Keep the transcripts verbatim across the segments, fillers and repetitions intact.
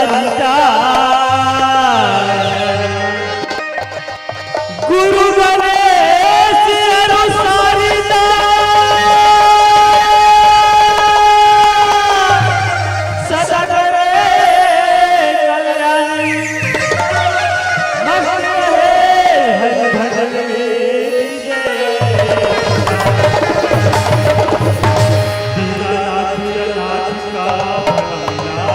अधिकार। गुरु गणेश अनुसारिता सदा करे कल्याणी। मस्त रहे हरि भजन में विजय। दीनानाथ जगन्नाथ का भला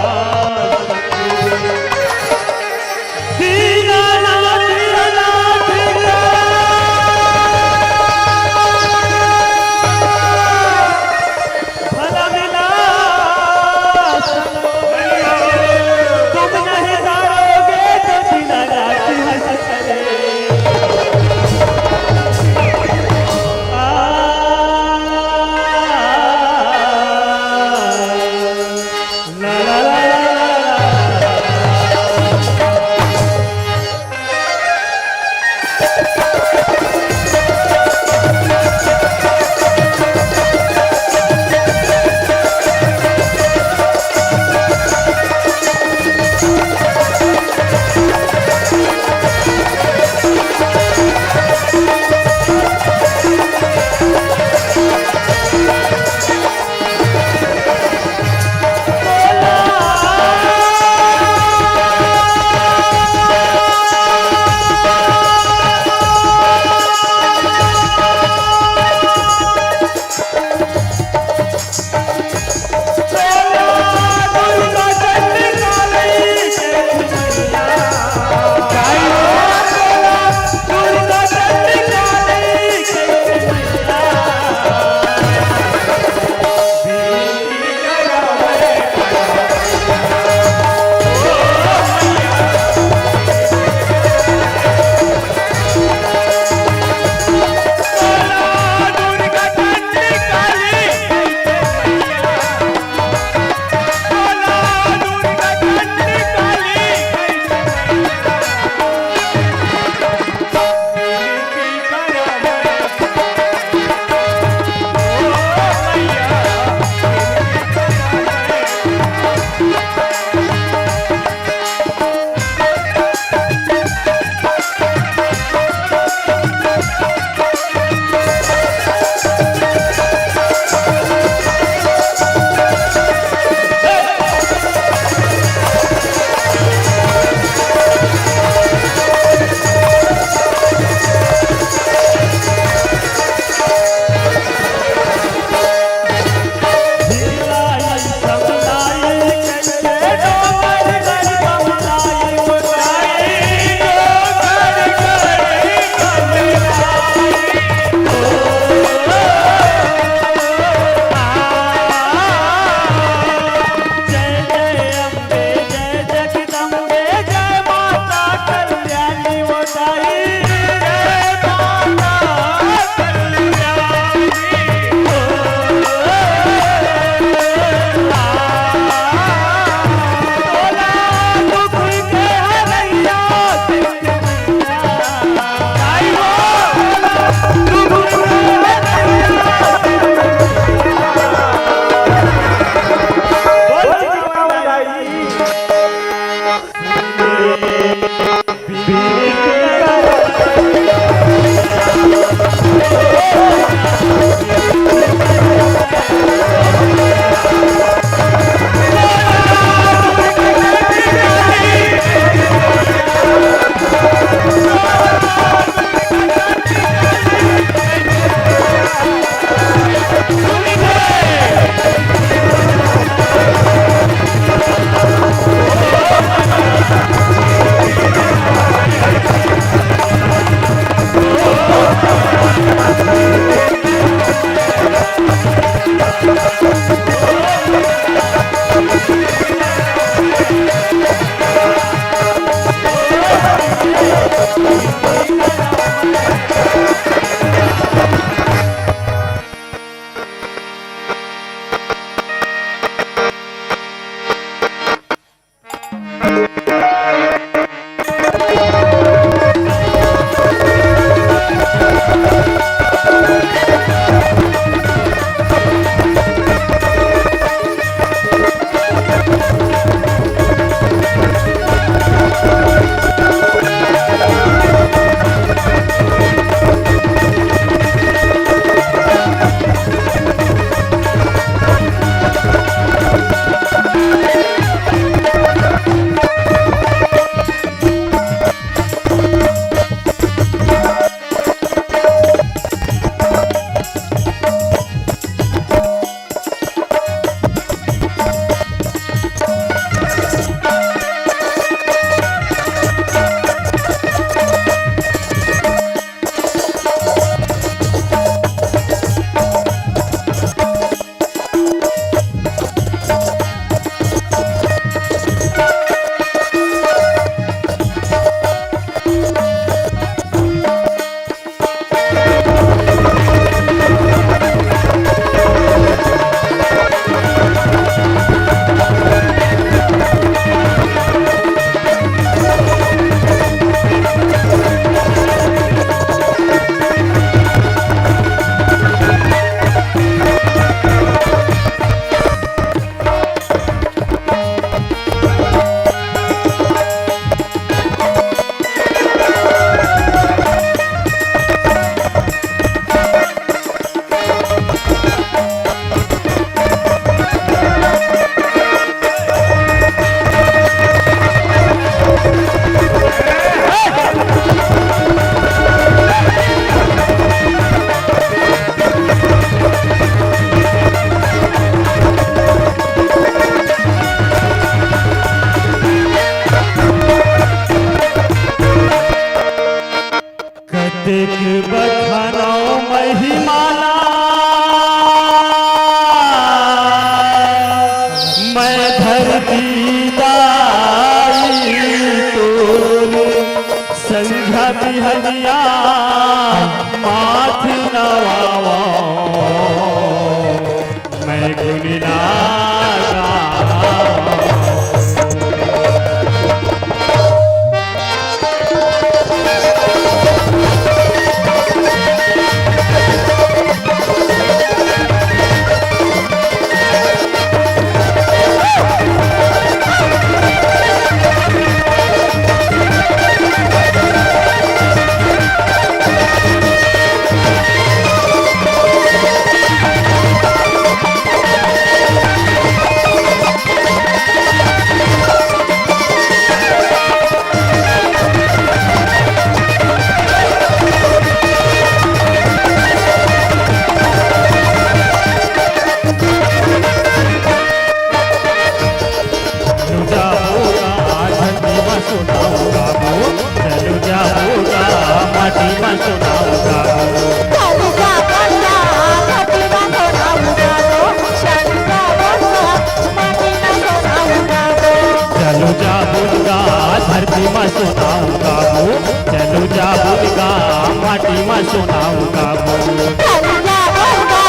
सोना उगाबो। चल जा बंगा,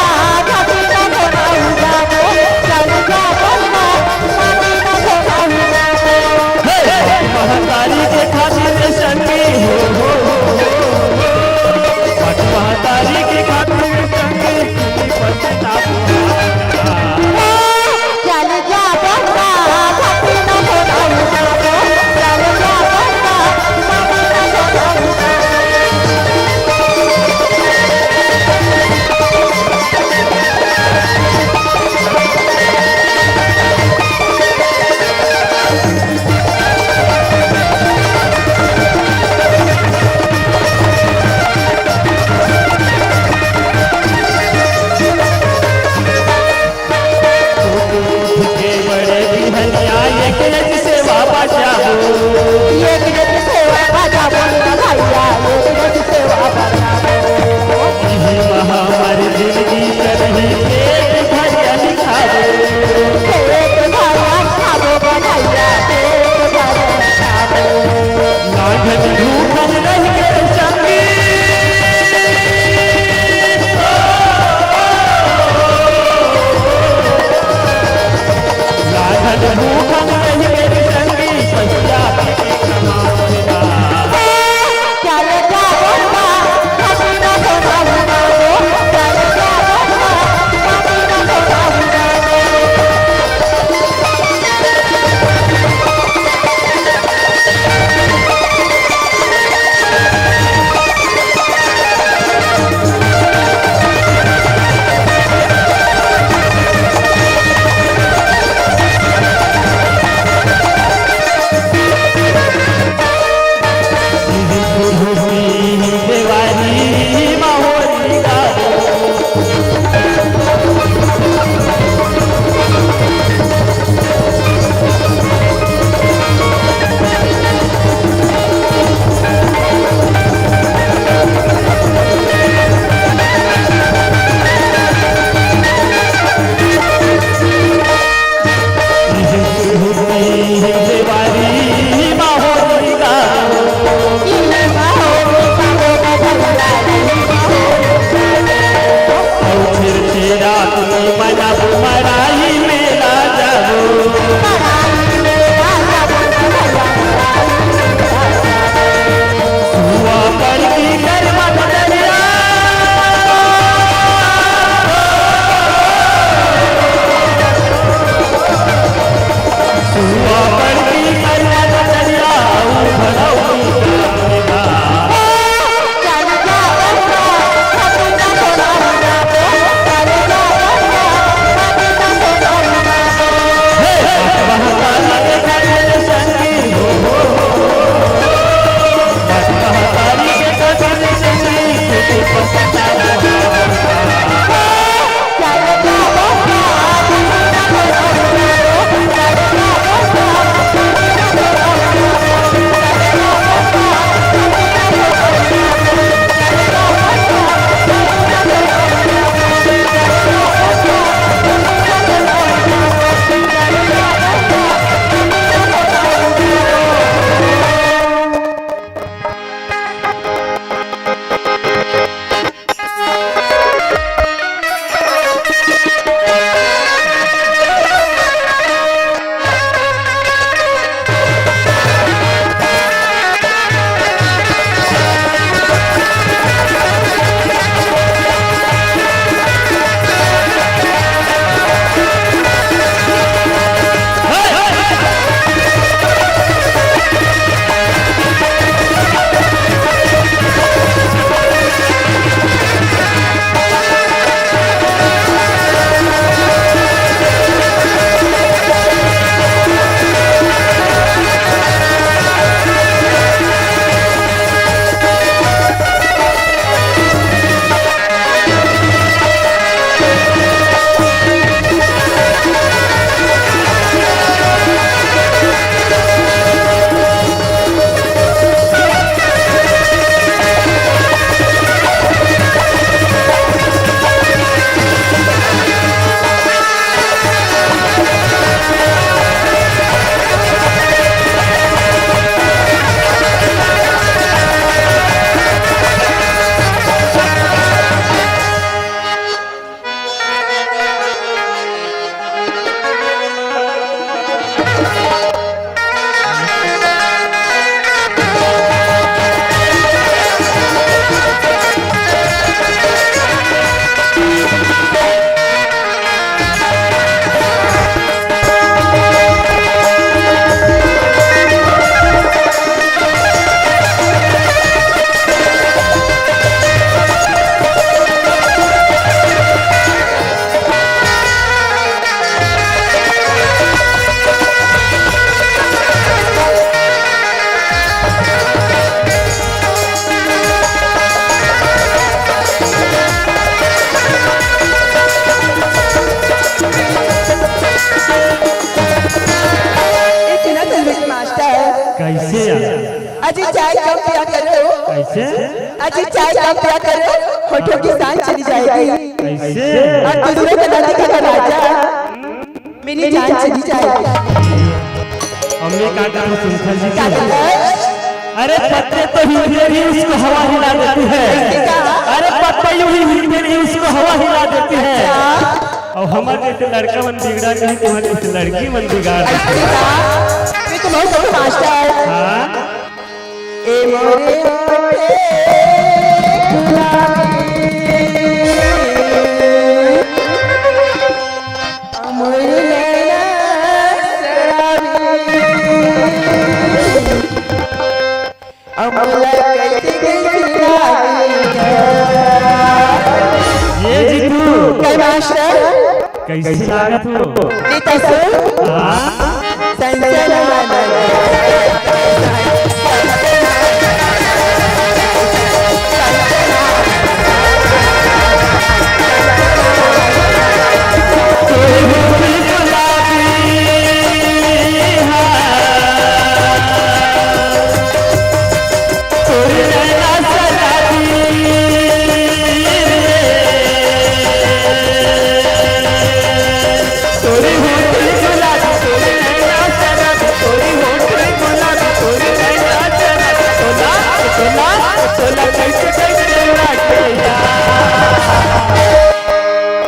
घाटी में सोना उगाबो। चल जा बंगा, घाटी में सोना उगाबो। हे, हे, महतारी के खातिर संगी हो, हो, हो, हो, हो। महतारी के खातिर संगी, पछताबो। चल जा बंगा, घाटी न हो रहू जाबो। चल जा बंगा, घाटी न हो रहू जाबो। उठ के बड़े बिहनिया, एक रज सेवा बजाबो। एक रज सेवा बजाबो ना भैया, एक रज सेवा बजाबो। इही म हमर जिनगी चलही, पेट भरिया खाबो। पेट भरिया खाबो ना भैया, पेट भरिया खाबो। लाखन भूखन रहि के संगी। लाखन भूखन रहि के संगी, पछिया के कमावना। चल जा बंगा, घाटी न हो रहू जाबो। चल जा बंगा, घाटी न हो रहू जाबो। अजी, चाय कम पिया करो। कैसे? अजी, चाय कम पिया करो, होठों की सांस चली जाएगी। कैसे? और दूसरों का ना दिखाना राजा, मेरी जान चली जाएगी। अम्मी का गाना सुनता जी। क्या कहता है? अरे पत्ते तो हिलते भी उसको हवा हिला देती है। कैसे कहा? अरे पत्ते यूं ही हिलते भी उसको हवा हिला देती है। अच्छा। अउ हमर जइसे लड़का मन बिगड़ा नहीं, तुम्हारे जइसे लड़की मन बिगाड़ देती है। अच्छा। ये तो बहुत बड़ा मास्टर है। हाँ। ए मोरे होठे गुलाबी, मोर नैना शराबी, अब मोला कैसे कैसे लागे। ये जीतू। कई मास्टर? कैसे लागत हो? नीता सुन। हाँ? सनसनाना।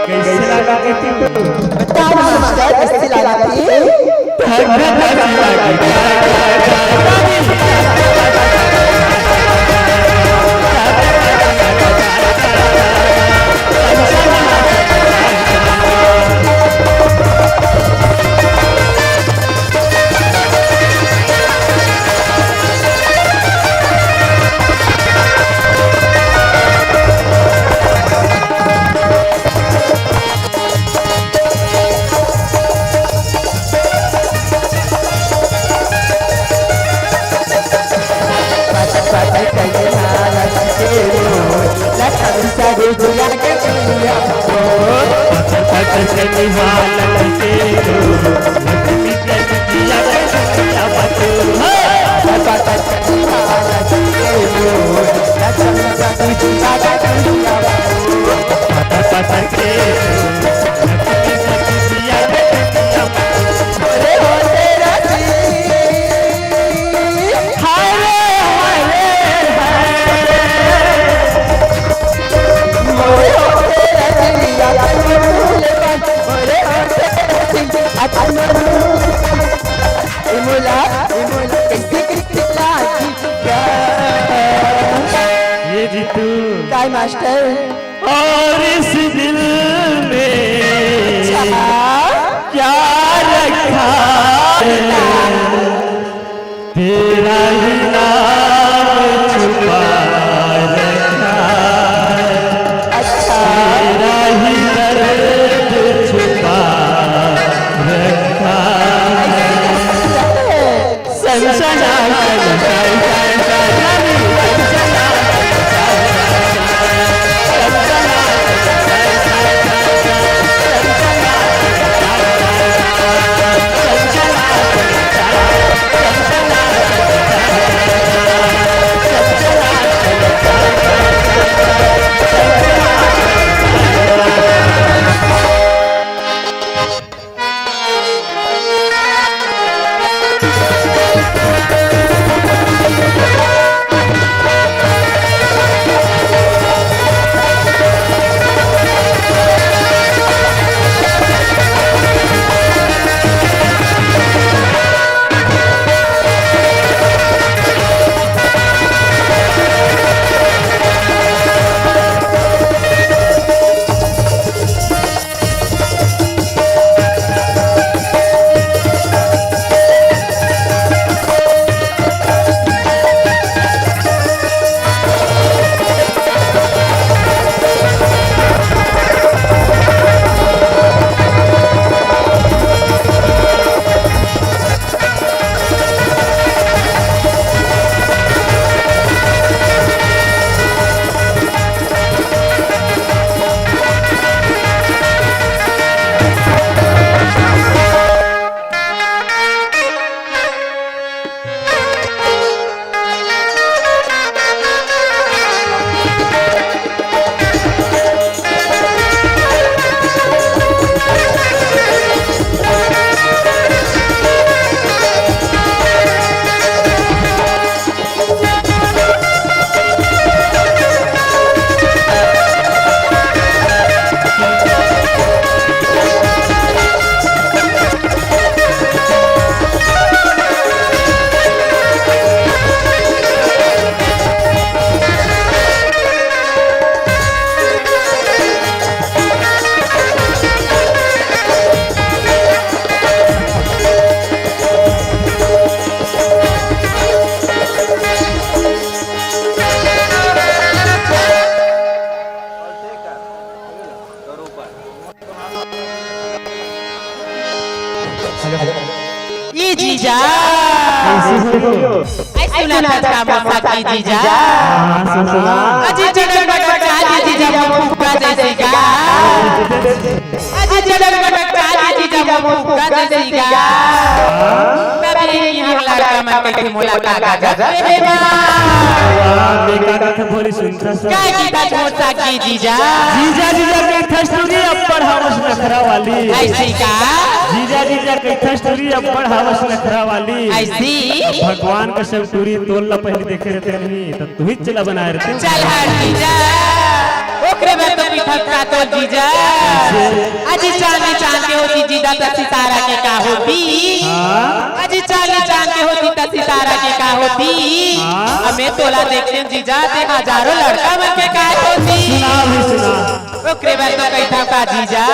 कैसे लगा के तू? बता ना मास्टर, कैसे लगा के? ये जीतू। काय मास्टर? और इस दिल में अच्छा। क्या रखा है? तेरा ही नाम छुपा रखा है। अच्छा। तेरा ही दर्द छुपा रखा है। सनसना, सनसना, सनसना। ए जीजा। ऐ सुना था का मोर सखी जीजा। अजी चढ़ल बटका जी जीजा मोर फुफका जैसी का। अजी चढ़ल बटका जी जीजा मोर फुफका जैसी का। तब ये यहाँ लड़का मन के मुलाकात आ जा। वाह, बेटा, कथा भोली सुनता सर। काय की था मोर सखी जीजा। जीजा, जीजा के थस टूरी अब्बड़ हवस नखरा वाली। ऐसी का? जीजा, जीजा के थस टूरी अब्बड़ हवस नखरा वाली। ऐसी? भगवान का सब टूरी तोल ला पहले देखे रहते नहीं, तो तू ही चला बनाए रहते। चल हट जीजा। ओकरे में तो मिठा का तो जीजा। अजी चांदी चांद के होती जीजा, त सितारा के का होती? हाँ? अजी चांदी चांद के होती, त सितारा के का होती? हाँ? अमे तोला देखते जीजा, ते हजारों लड़का मन के का होती? सुना भी सुना। ओकरे बर तो कहिथंव का जीजा,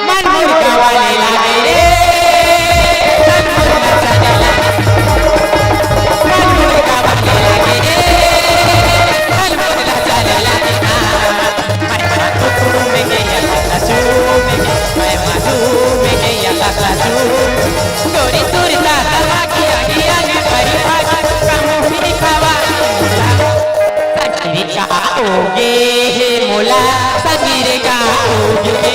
मन मुर्गा वाले लागे रे, मन मुर्गा चले लागे। मन मुर्गा वाले लागे रे, मन मुर्गा चले लागे ना। मैं मासूम के या मासूम के, मैं मासूम के या मासूम। तोरी तोरी दादा की आगे आगे भरी भागी, कमो भी खावा। संगीत का ओगे हे मोला, संगीत का ओगे।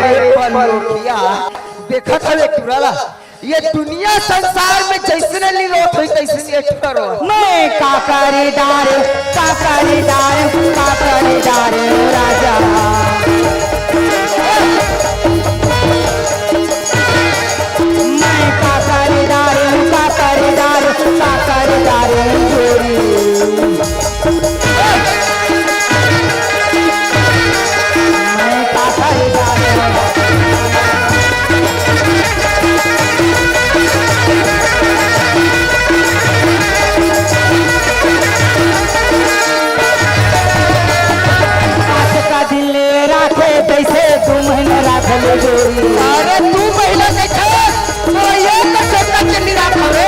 ए पलोकिया, देखत हवे टुरा ला, ये दुनिया संसार में जैसने लीलोट होई, तैसने ये टुरा रोवत। मैं काकरी डारे, काकरी डारे, काकरी डारे राजा। मैं काकरी डारे, काकरी डारे, काकरी डारे गोरी। मैं काकरी डारे। आज का दिन ले राखे, जैसे दू महीना राख ले जोरी। अरे, दू महीना देखे, तो ये तो छोटा चुन्नी राख रे।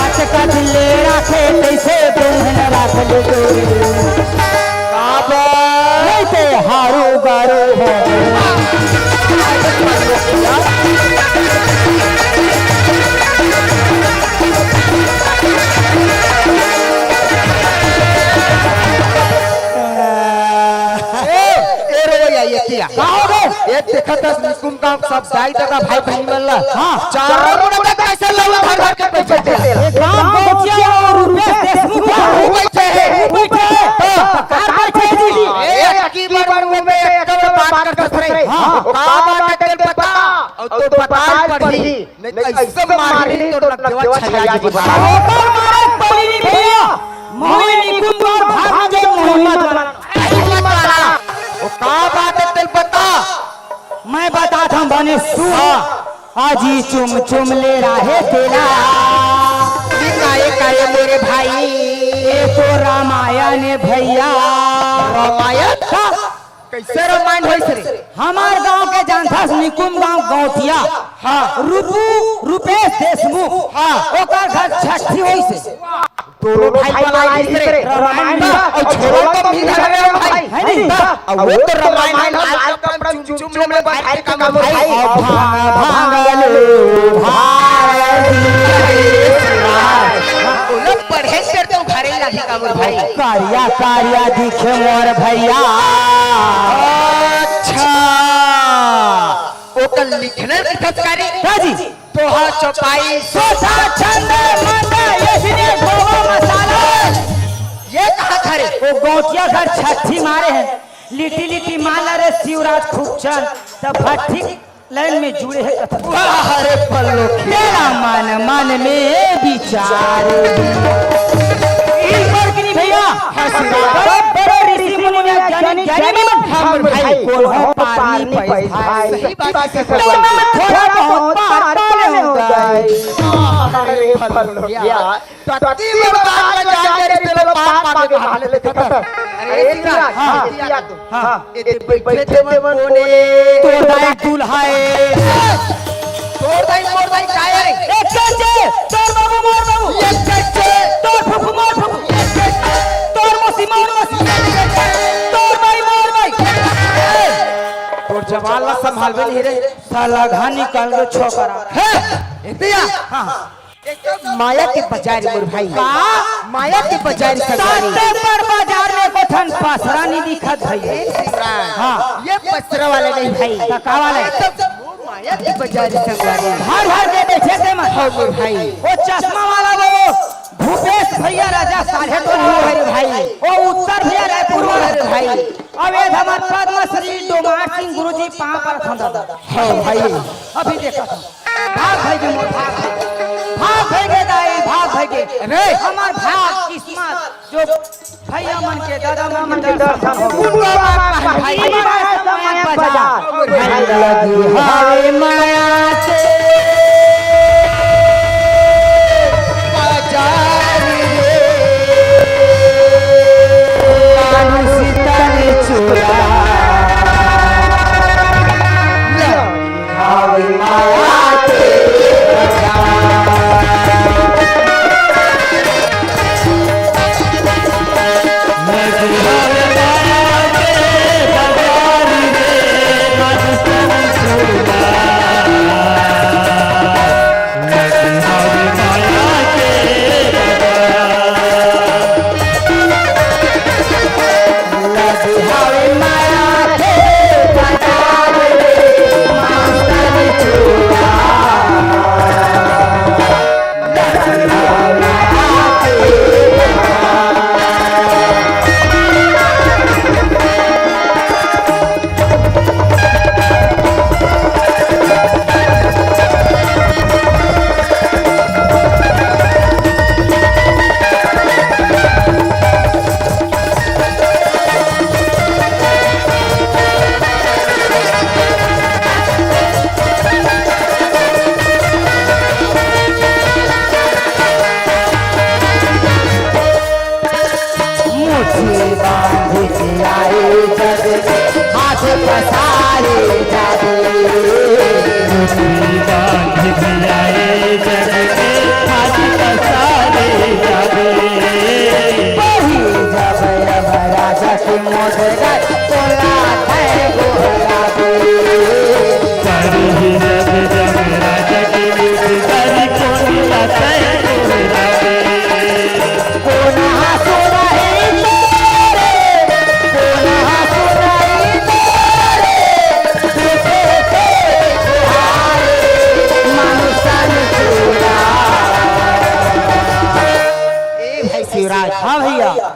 आज का दिन ले राखे, जैसे दू महीना राख ले जोरी। बाबा। नहीं ते हारू गारू हो। ए, ए रे भैया, ये क्या? का हो गए? ये देखत हस निकुम गांव सब दाई दादा भाई बहन मन ला। हाँ। चारों मुड़ा तक कैसे लौंग भर भर के बैठे थे। ये गांव गोचिया और रुपेश देशमुख का वो बैठे हैं। वो बैठे हैं। हाँ। कार बैठे हैं जी। ए, अक्की बार मुंह में एक कवर बात करत रहे। हाँ। का बात है तेरे पता? और तो पता ही पड़ी। नहीं तो ऐसे मारही तो लग देवा छाया जी बता। ओकर मारे पड़ी नहीं भैया। मोहिनी कुंवर भाग के मोहिनी मत बना। नहीं मत बना। वो का बात है तेल बता। मैं बता था बने सु। हाँ। आजी चुम चुम ले रहे तेला। ये काये काये मोरे भाई। ये तो रामायण है भैया। रामायण? हाँ। कैसे रामायण होइस रे? हमार गांव के जानथस निकुम गांव गौटिया। हाँ। रूपू, रूपेश देशमुख। हाँ। ओकर घर छठी होइस। दोनों भाई पलाइस रे। रामायण हाँ, और छोरा तो भी घर में भाई। है नहीं? हाँ, और वो तो रामायण हम आज का अपना चुम चुम में बैठ के काम भाई। और भांग, भांग लो, भांग। अरे, बोलो, पढ़े से तो घरे लागी का मोर भाई। कारिया, कारिया दिखे मोर भैया। अच्छा, ओकर लिखने लिखत कारी। का जी? दोहा चौपाई, सोठा, छंद, मंद, ये सिने गोवा मसाला। ये कहा था रे? वो गौटिया घर छठी मारे हैं। लिटी लिटी माला रे शिवराज खूबचंद, तब भट्टी लाइन में जुड़े हैं कथा। वाह रे पल्लो। तेरा मन मन में विचार। इन पर की नहीं भैया। हाँ, श्री राम। बड़े बड़े ऋषि मुनि में ज्ञानी, ज्ञानी मन। हम भाई कौन हो पार नहीं पाइस भाई। सही बात है, सही बात है। थोड़ा बहुत पार पाले हो गए। अरे पल्लो। तो अति बड़ बात ला जान के तेलो पार पावे के हाल ले देखत। अरे शिवराज, हाँ। हाँ। ए दे बैठे देवन कोने। तोर दाई दूल्हा ए। तोर दाई मोर दाई काय रे? एक कच्चे, तोर बाबू मोर बाबू। एक कच्चे। तोर फुफू मोर फुफू। एक कच्चे। तोर मौसी मोर मौसी। तोर भाई मोर भाई। तोर जवान ला संभालबे नहीं रे। साला घा निकाल के छोकरा। हे, ए दिया। हाँ। माया के बाजार मोर भाई। का? माया के बाजार संगवारी। सत्ते पर बाजार में एको ठन पसरा नहीं दिखत भाई। ए शिवराज, हाँ। ये पसरा वाला नहीं भाई। तो का वाला है? ये तो माया के बाजार संगवारी। हर हर के देखे ते मन। हाँ मोर भाई। वो चश्मा वाला वो भूपेश भैया राजा साढ़े तो नहीं हो रे भाई। वो उत्तर भैया रायपुर वाला रे भाई। अब ये हमार पद्मश्री डोमार सिंह गुरुजी पाँव पर खंदा। हाँ भाई। अभी देखा था। भाग भाई के मोर, भाग भाई। भाग भाई के दाई, भाग भाई के। अरे। हमार भाग किस्मत जो भैया मन के, दादा मन के दर्शन हो। भाई, भाई, समय बाजार। भाई, लगी हाय माया के बाजार रे। मानुष तन चुरा।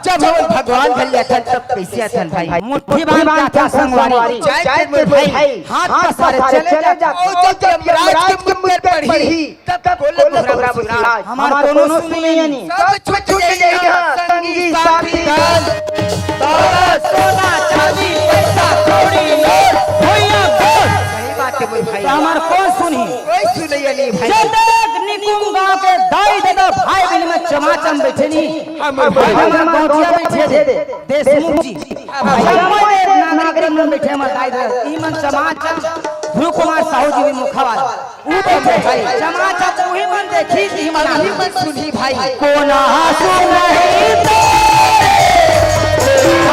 जब हमन भगवान घर ले आथन, तब कइसे आथन भाई? मुट्ठी बांध के आथन संगवारी। जाए के मोर भाई, हाथ पसारे चले जाथन। ओ जब यमराज के मुंह कर पड़ही, तब कोन ल गोहराबो शिवराज? हमर कोनो सुनइया नइ। सब छूट जाही संगी साथी धन दौलत, सोना चांदी, पैसा कौड़ी नोट, भुइयां गोठ। सही बात हे मोर भाई। त हमर कोन सुनही? कोई सुनइया नइ भाई। जब तक निकुम गांव के दाई ददा भाई बहिनी मन चमाचम बइठे नइ, हमर गांव बइठे दे। देशमुख जी, जम्मो नागरिक मन बइठे हमर दाई ददा, ई मन चमाचम ध्रुव कुमार साहू जी भी मुखावाल। ऊ बइठे भाई, चमाचम उही मन देखही, इही मन सुनही भाई। कोन आंसू नहीं तोरे,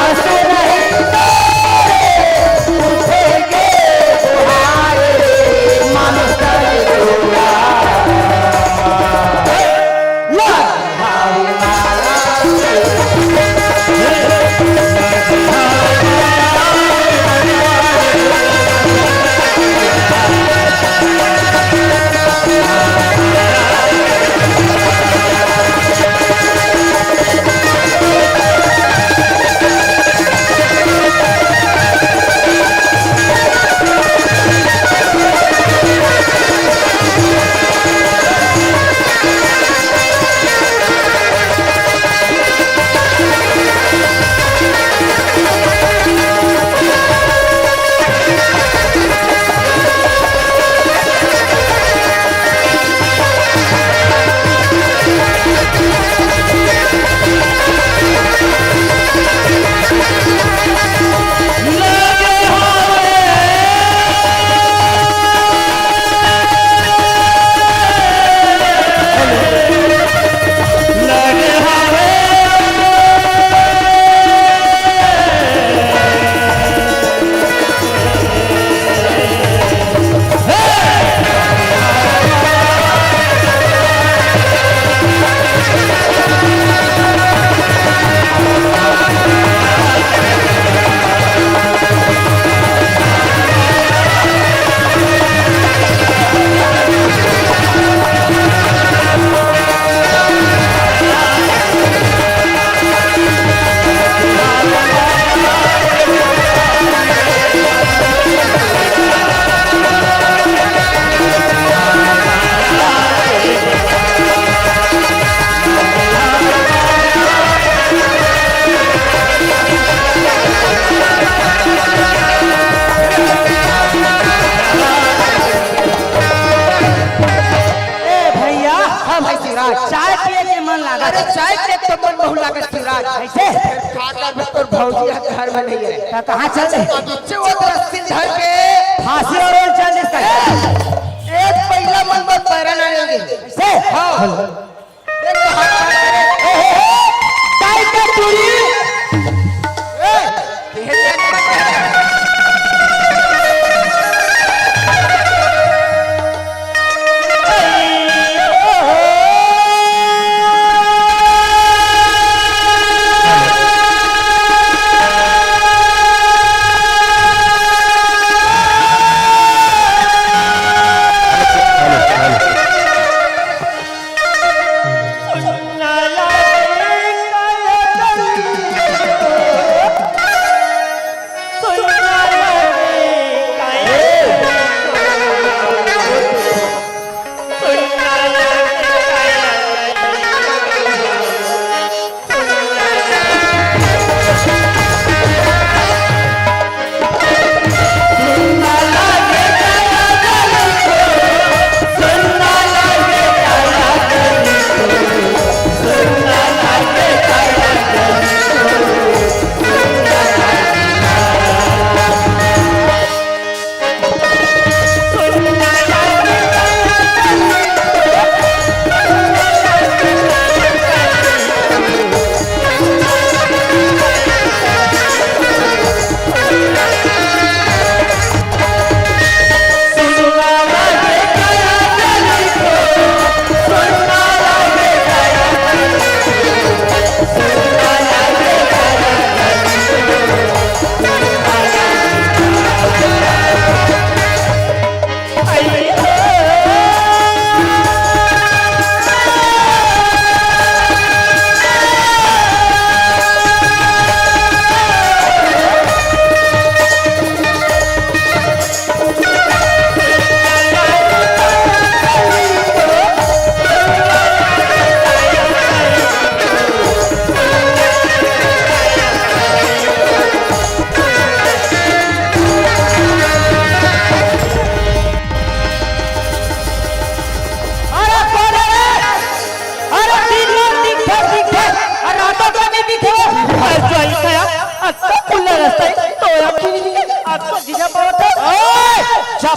आंसू नहीं तोरे, उठेंगे बुहार रे, मानुष तन टूटा। ए भैया, हाँ भाई शिवराज। चाय पिए के मन लागत। अरे चाय पिए के तो मन बहुत लागत शिवराज। कइसे? का करबे, तोर भौजी ह घर में नइ हे। त कहाँ चल दे? अब नीचे वो रस्सी धर के फांसी अउ रोल चल दिस का। ए, एक पहिला मन बर पैरा ना लेंगे। कइसे? हाँ। देख तो हाथ मार के रे। ए, हे, हे, टाइट कर चूड़ी। ए, ये क्या कर रहा है?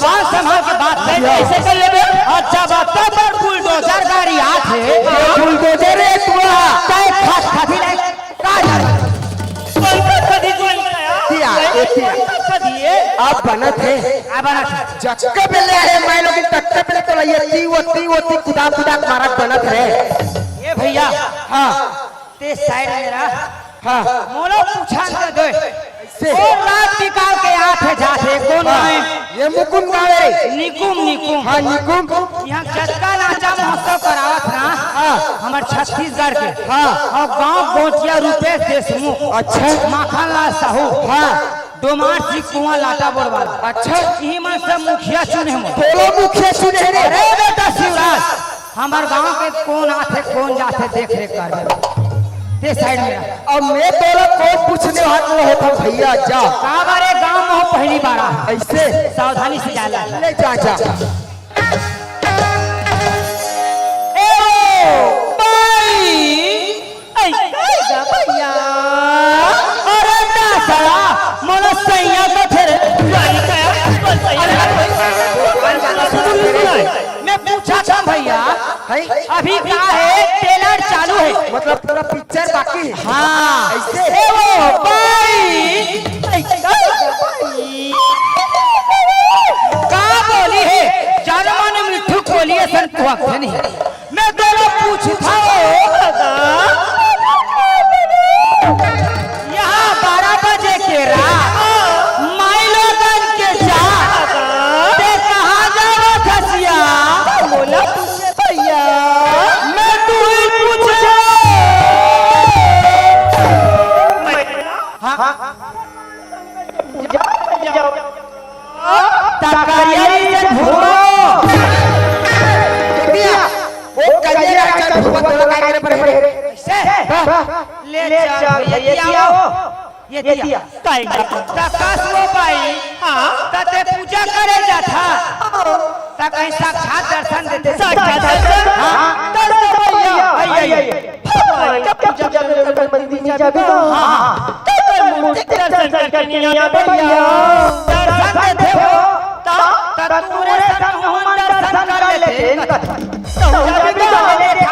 बात संभाल के बात कर, कैसे कर लेबे? अच्छा, बता, पर बुलडोजर गाड़ी आत हे। ये बुलडोजर है तू। तय खात खाती नहीं, का जाने? कौन सा कदी जो इनका? दिया, ये दिया। कौन सा कदी है? अब बनत है। आ, बनत है। जक्का बेले आए, मैं लोग तक्का बेले तो ये ती, वो ती, वो ती, कुदा, कुदा मारा बनत है। ये भैया। हाँ। ते साइड में रह। हाँ। मोला पूछा न दे। से। और रात निकाल के आत हे, जात हे, कौन हाँ। नाम? ये मुकुंद नाम है। निकुम, निकुम। हाँ, निकुम। यहाँ जतका नाचा महोत्सव करावत ना, हाँ। हमर छत्तीसगढ़ के। हाँ। और गांव गोटिया रूपेश देशमुख। अच्छा। माखन लाल साहू। हाँ। डोमार सिंह कुआं लाटा बोर वाला। अच्छा। इही मन सब मुखिया चुने हे मोला। तोला मुखिया चुने हे रे। अरे बेटा शिवराज, हमर गांव के कौन आथे, कौन जाथे, देख रेख करबे। ते साइड में रह। अब मैं तोला कौन पूछने वाला होता भैया, जा। का बारे गांव में हो पहली बार आ। ऐसे? सावधानी से जा ला। ले जा, जा। ए ओ, बाई। ऐ, ऐ गा भैया। अरे ना साला, मोला सैया कथे रे। जाई का? अरे, मैं पूछा था भैया, है? अभी का है? ट्रेलर चालू है। मतलब पूरा पिक्चर बाकी है? हाँ। ऐसे? ए ओ, बाई। ऐ, ऐ गा भैया। का बोली है? जानो मानो मिट्ठू बोली है, सन कुआ नहीं। मैं तोला पूछत हंव, यहाँ बारह बजे के रात, माई लोगन के जात, ते कहाँ जावत हस या? मोला पूछे भैया। मैं तू ही पूछे। हाँ, हाँ। पूजा कर जाओ। तकरिया नीचे धुआं। देखिया, वो करिया का धुआं तो लगा के पड़े। से? ले चल, भैया, दिया हो। ये दिया। काई का? तकस वो बाई। हाँ। त ते पूजा करे जाथा। त कहीं साक्षात दर्शन देते। साक्षात दर्शन? हाँ। दर्शन भैया। आई, आई, आई। भगवान का पूजा करने में मंदिर में जाबे तो। हाँ, हाँ। तो कर मूर्ति के दर्शन करके नहीं आवे भैया। दर्शन देथे हो, तो, तो तोरे संग हमन दर्शन कर लेते। तो जाबे तो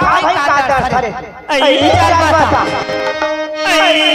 भाई का दर्शन। आई, चल बता। आई,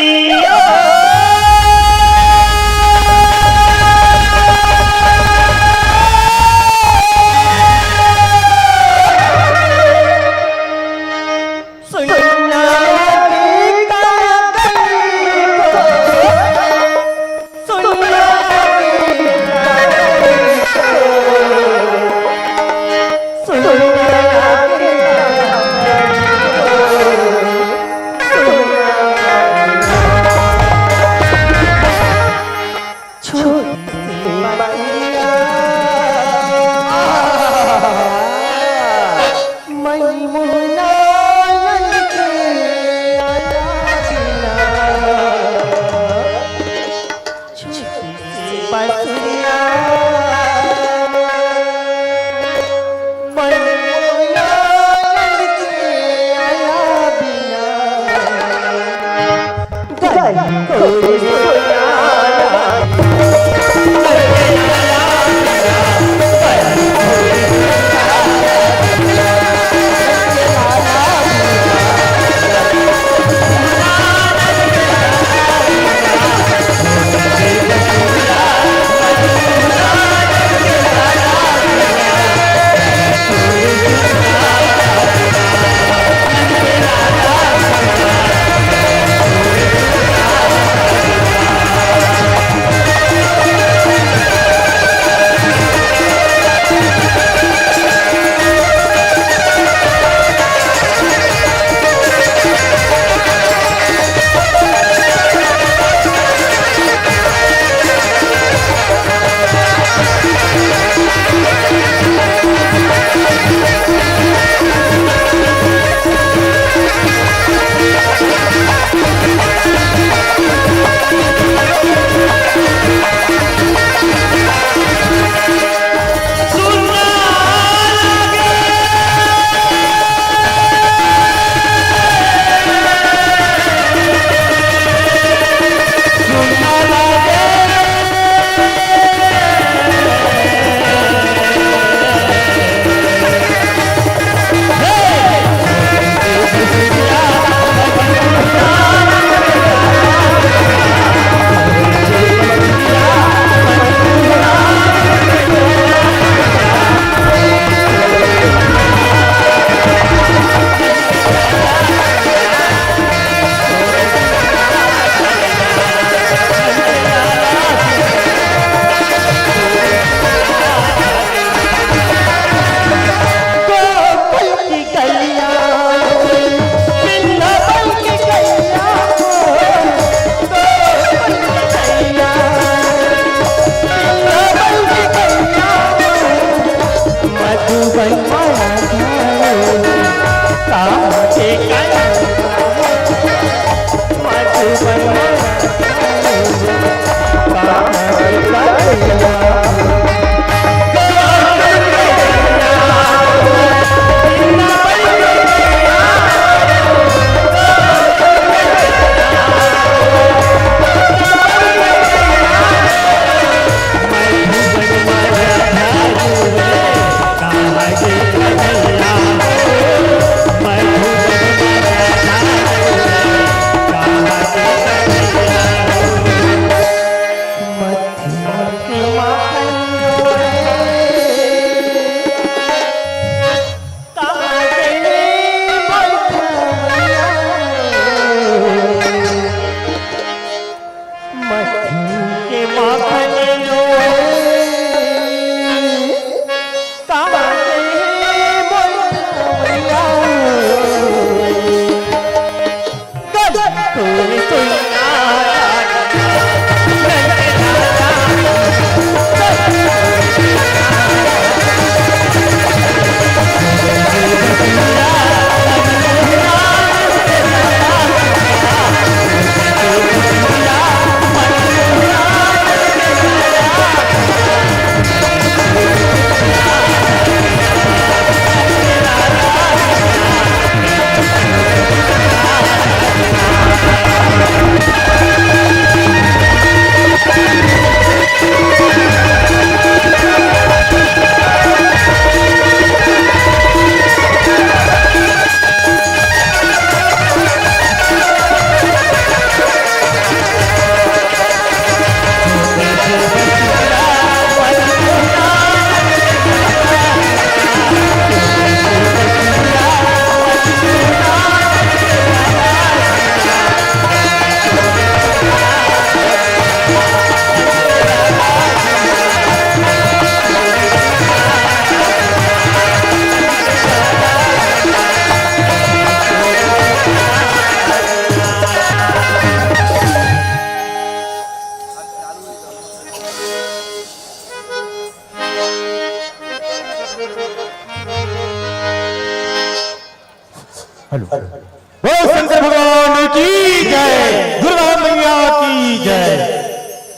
हेलो। बोल शंकर भगवान की जय, दुर्गा मैया की जय।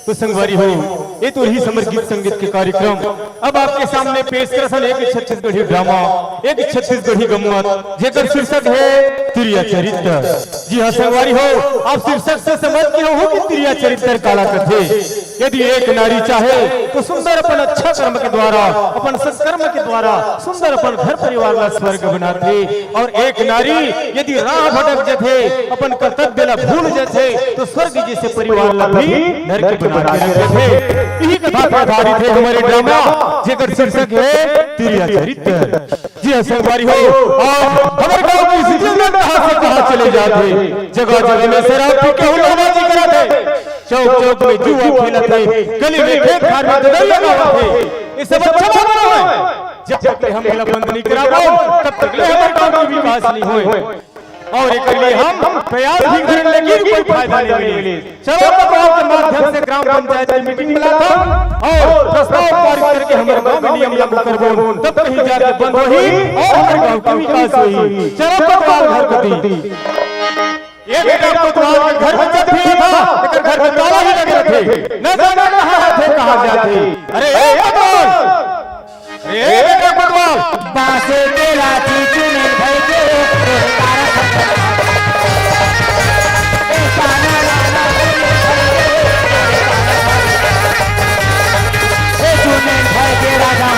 तो संगवारी हो, ये तो रहिस हमर गीत संगीत के कार्यक्रम। अब आपके सामने पेश करत हन एक छत्तीसगढ़ी ड्रामा, एक छत्तीसगढ़ी गम्मत, जेकर शीर्षक है तिरिया चरित्र। जी हाँ संगवारी हो, आप शीर्षक से समझ गए हो कि तिरिया चरित्र काला कथे। यदि एक नारी चाहे तो सुंदर अपन अच्छा कर्म के द्वारा, अपन सत्कर्म के द्वारा सुंदर अपन घर परिवार ला स्वर्ग बनाथे, और एक नारी यदि राह भटक जथे, अपन कर्तव्य ला भूल जथे, तो स्वर्ग जैसे परिवार ला भी नरक बना के रख देथे। यही कथा पर आधारित है हमर ड्रामा, जेकर शीर्षक है तिरिया चरित्र। जी हाँ संगवारी हो, आज हमर गांव की जिंदगी में कहां से कहां चले जाथे, जगह जगह में शराब पी के हुल्लाबाजी करत हे। चौक चौक में जुआ खेलत हे, गली में खेत खार में ददरिया गावत हे। ये सब अच्छा बात नोहे। जब तक ले हम एला बंद नहीं कराबो, तब तक ले हमर गांव के विकास नहीं होय। और एकर लिए हम प्रयास भी करेन, लेकिन कोई फायदा नहीं मिले। चलो तो गांव के माध्यम से ग्राम पंचायत की मीटिंग बुलाथन और प्रस्ताव पारित करके हमर गांव में नियम लागू करबो, तब कहीं जाके बंद होही और हमर गांव के विकास होही। चलो तो गांव घर कती। ये बेटा कोतवाल के घर में जब भी था, एकर घर में ताला ही लगे रथे। न जाने कहां जाथे, कहां जाथे। अरे ए कोतवाल, अरे ए बेटा कोतवाल, बांसे के लाठी चुने भई के, ए पाना लाना ए चुने भई के राजा।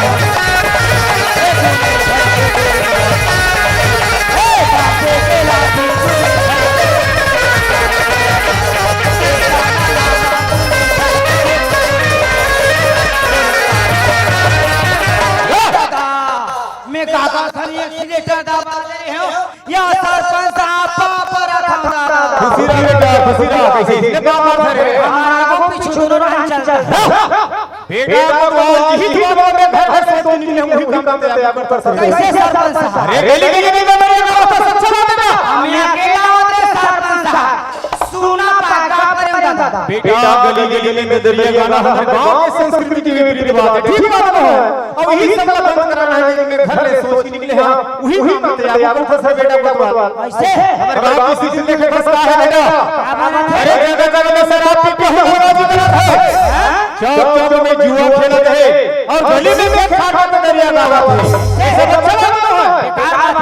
दादा, मैं काका खन एक सिलेटर दबा दे रहे हो। या सरपंच साहब, पाप रखा दादा। खुशी रह बेटा, खुशी रह। कैसे इसने पाप मार धरे? हमारा को पीछू दोनों रहन चलता। बेटा को तो आज ही दुआ में घर घर से तो निकले, हम भी काम करते हैं, अगर तो सरपंच। कैसे सरपंच साहब? अरे गली गली में मेरे गांव का सबसे बड़ा बेटा। हम यहाँ के गांव के सरपंच साहब। सुना पाका प्रेम दादा। बेटा, गली गली में दरिया गाना हमारे गांव के संस्कृति के विपरीत बात है, ठीक बात नोहे। अब यही सब बंद कराना है, जिनमें घर ले सोच के निकले हैं, वही काम में तैयार हो, फंस बेटा कोतवाल। ऐसे? हमारे गांव की स्थिति देखे फंसता है बेटा। अरे जगह जगह में शराब पी के हुल्लाबाजी करत हे, चौक चौक में जुआ खेलत हे और गली में खेत खार में ददरिया गावत हे। ये सब अच्छा बात नोहे।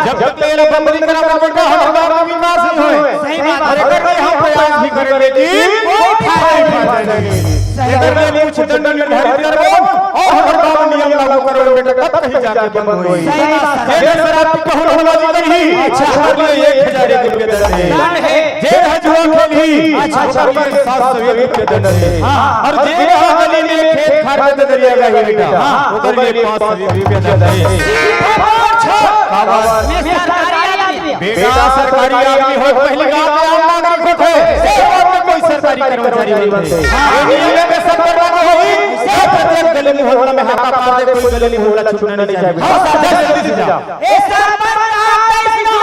जब तक ये लोग बंद नहीं करा, तब तक हमारे गांव का विकास नहीं होए। सही बात है। अरे करके हम प्रयास भी करें, लेकिन कोई फायदा नहीं। सही बात है। अगर ये कुछ दंड निर्धारित करबो और हमारे गांव में नियम लागू करबो बेटा, तब कहीं जाके बंद होई। सही बात है। ये शराब पी के हुल्लाबाजी करही। अच्छा। हमारे लिए एक हजार एक रुपये दंड है। दंड है। जे ह जुआ खेलही, अच्छा, अच्छा। ओकर लिए सात सौ एक रुपये दंड है। हाँ। और जे ह गली में खेत खार में ददरिया गाही बेटा, हाँ। ओकर लिए पाँच सौ एक रुपये दंड है। अच्छा। मैं सरकारी आदमी हूँ। बेटा, सरकारी आदमी हो, पहली गांव के आम नागरिक होथे, सेवा में कोई सरकारी कर्मचारी नहीं बनथे। ये नियम में सब पर लागू होही, सब प्रत्येक गली मोहल्ला में हाका पार दे, कोई गली मोहल्ला छूटना नहीं चाहिए। हाँ, सर, जल्दी से जाओ। ए सरपंच साहब, कैसे हो?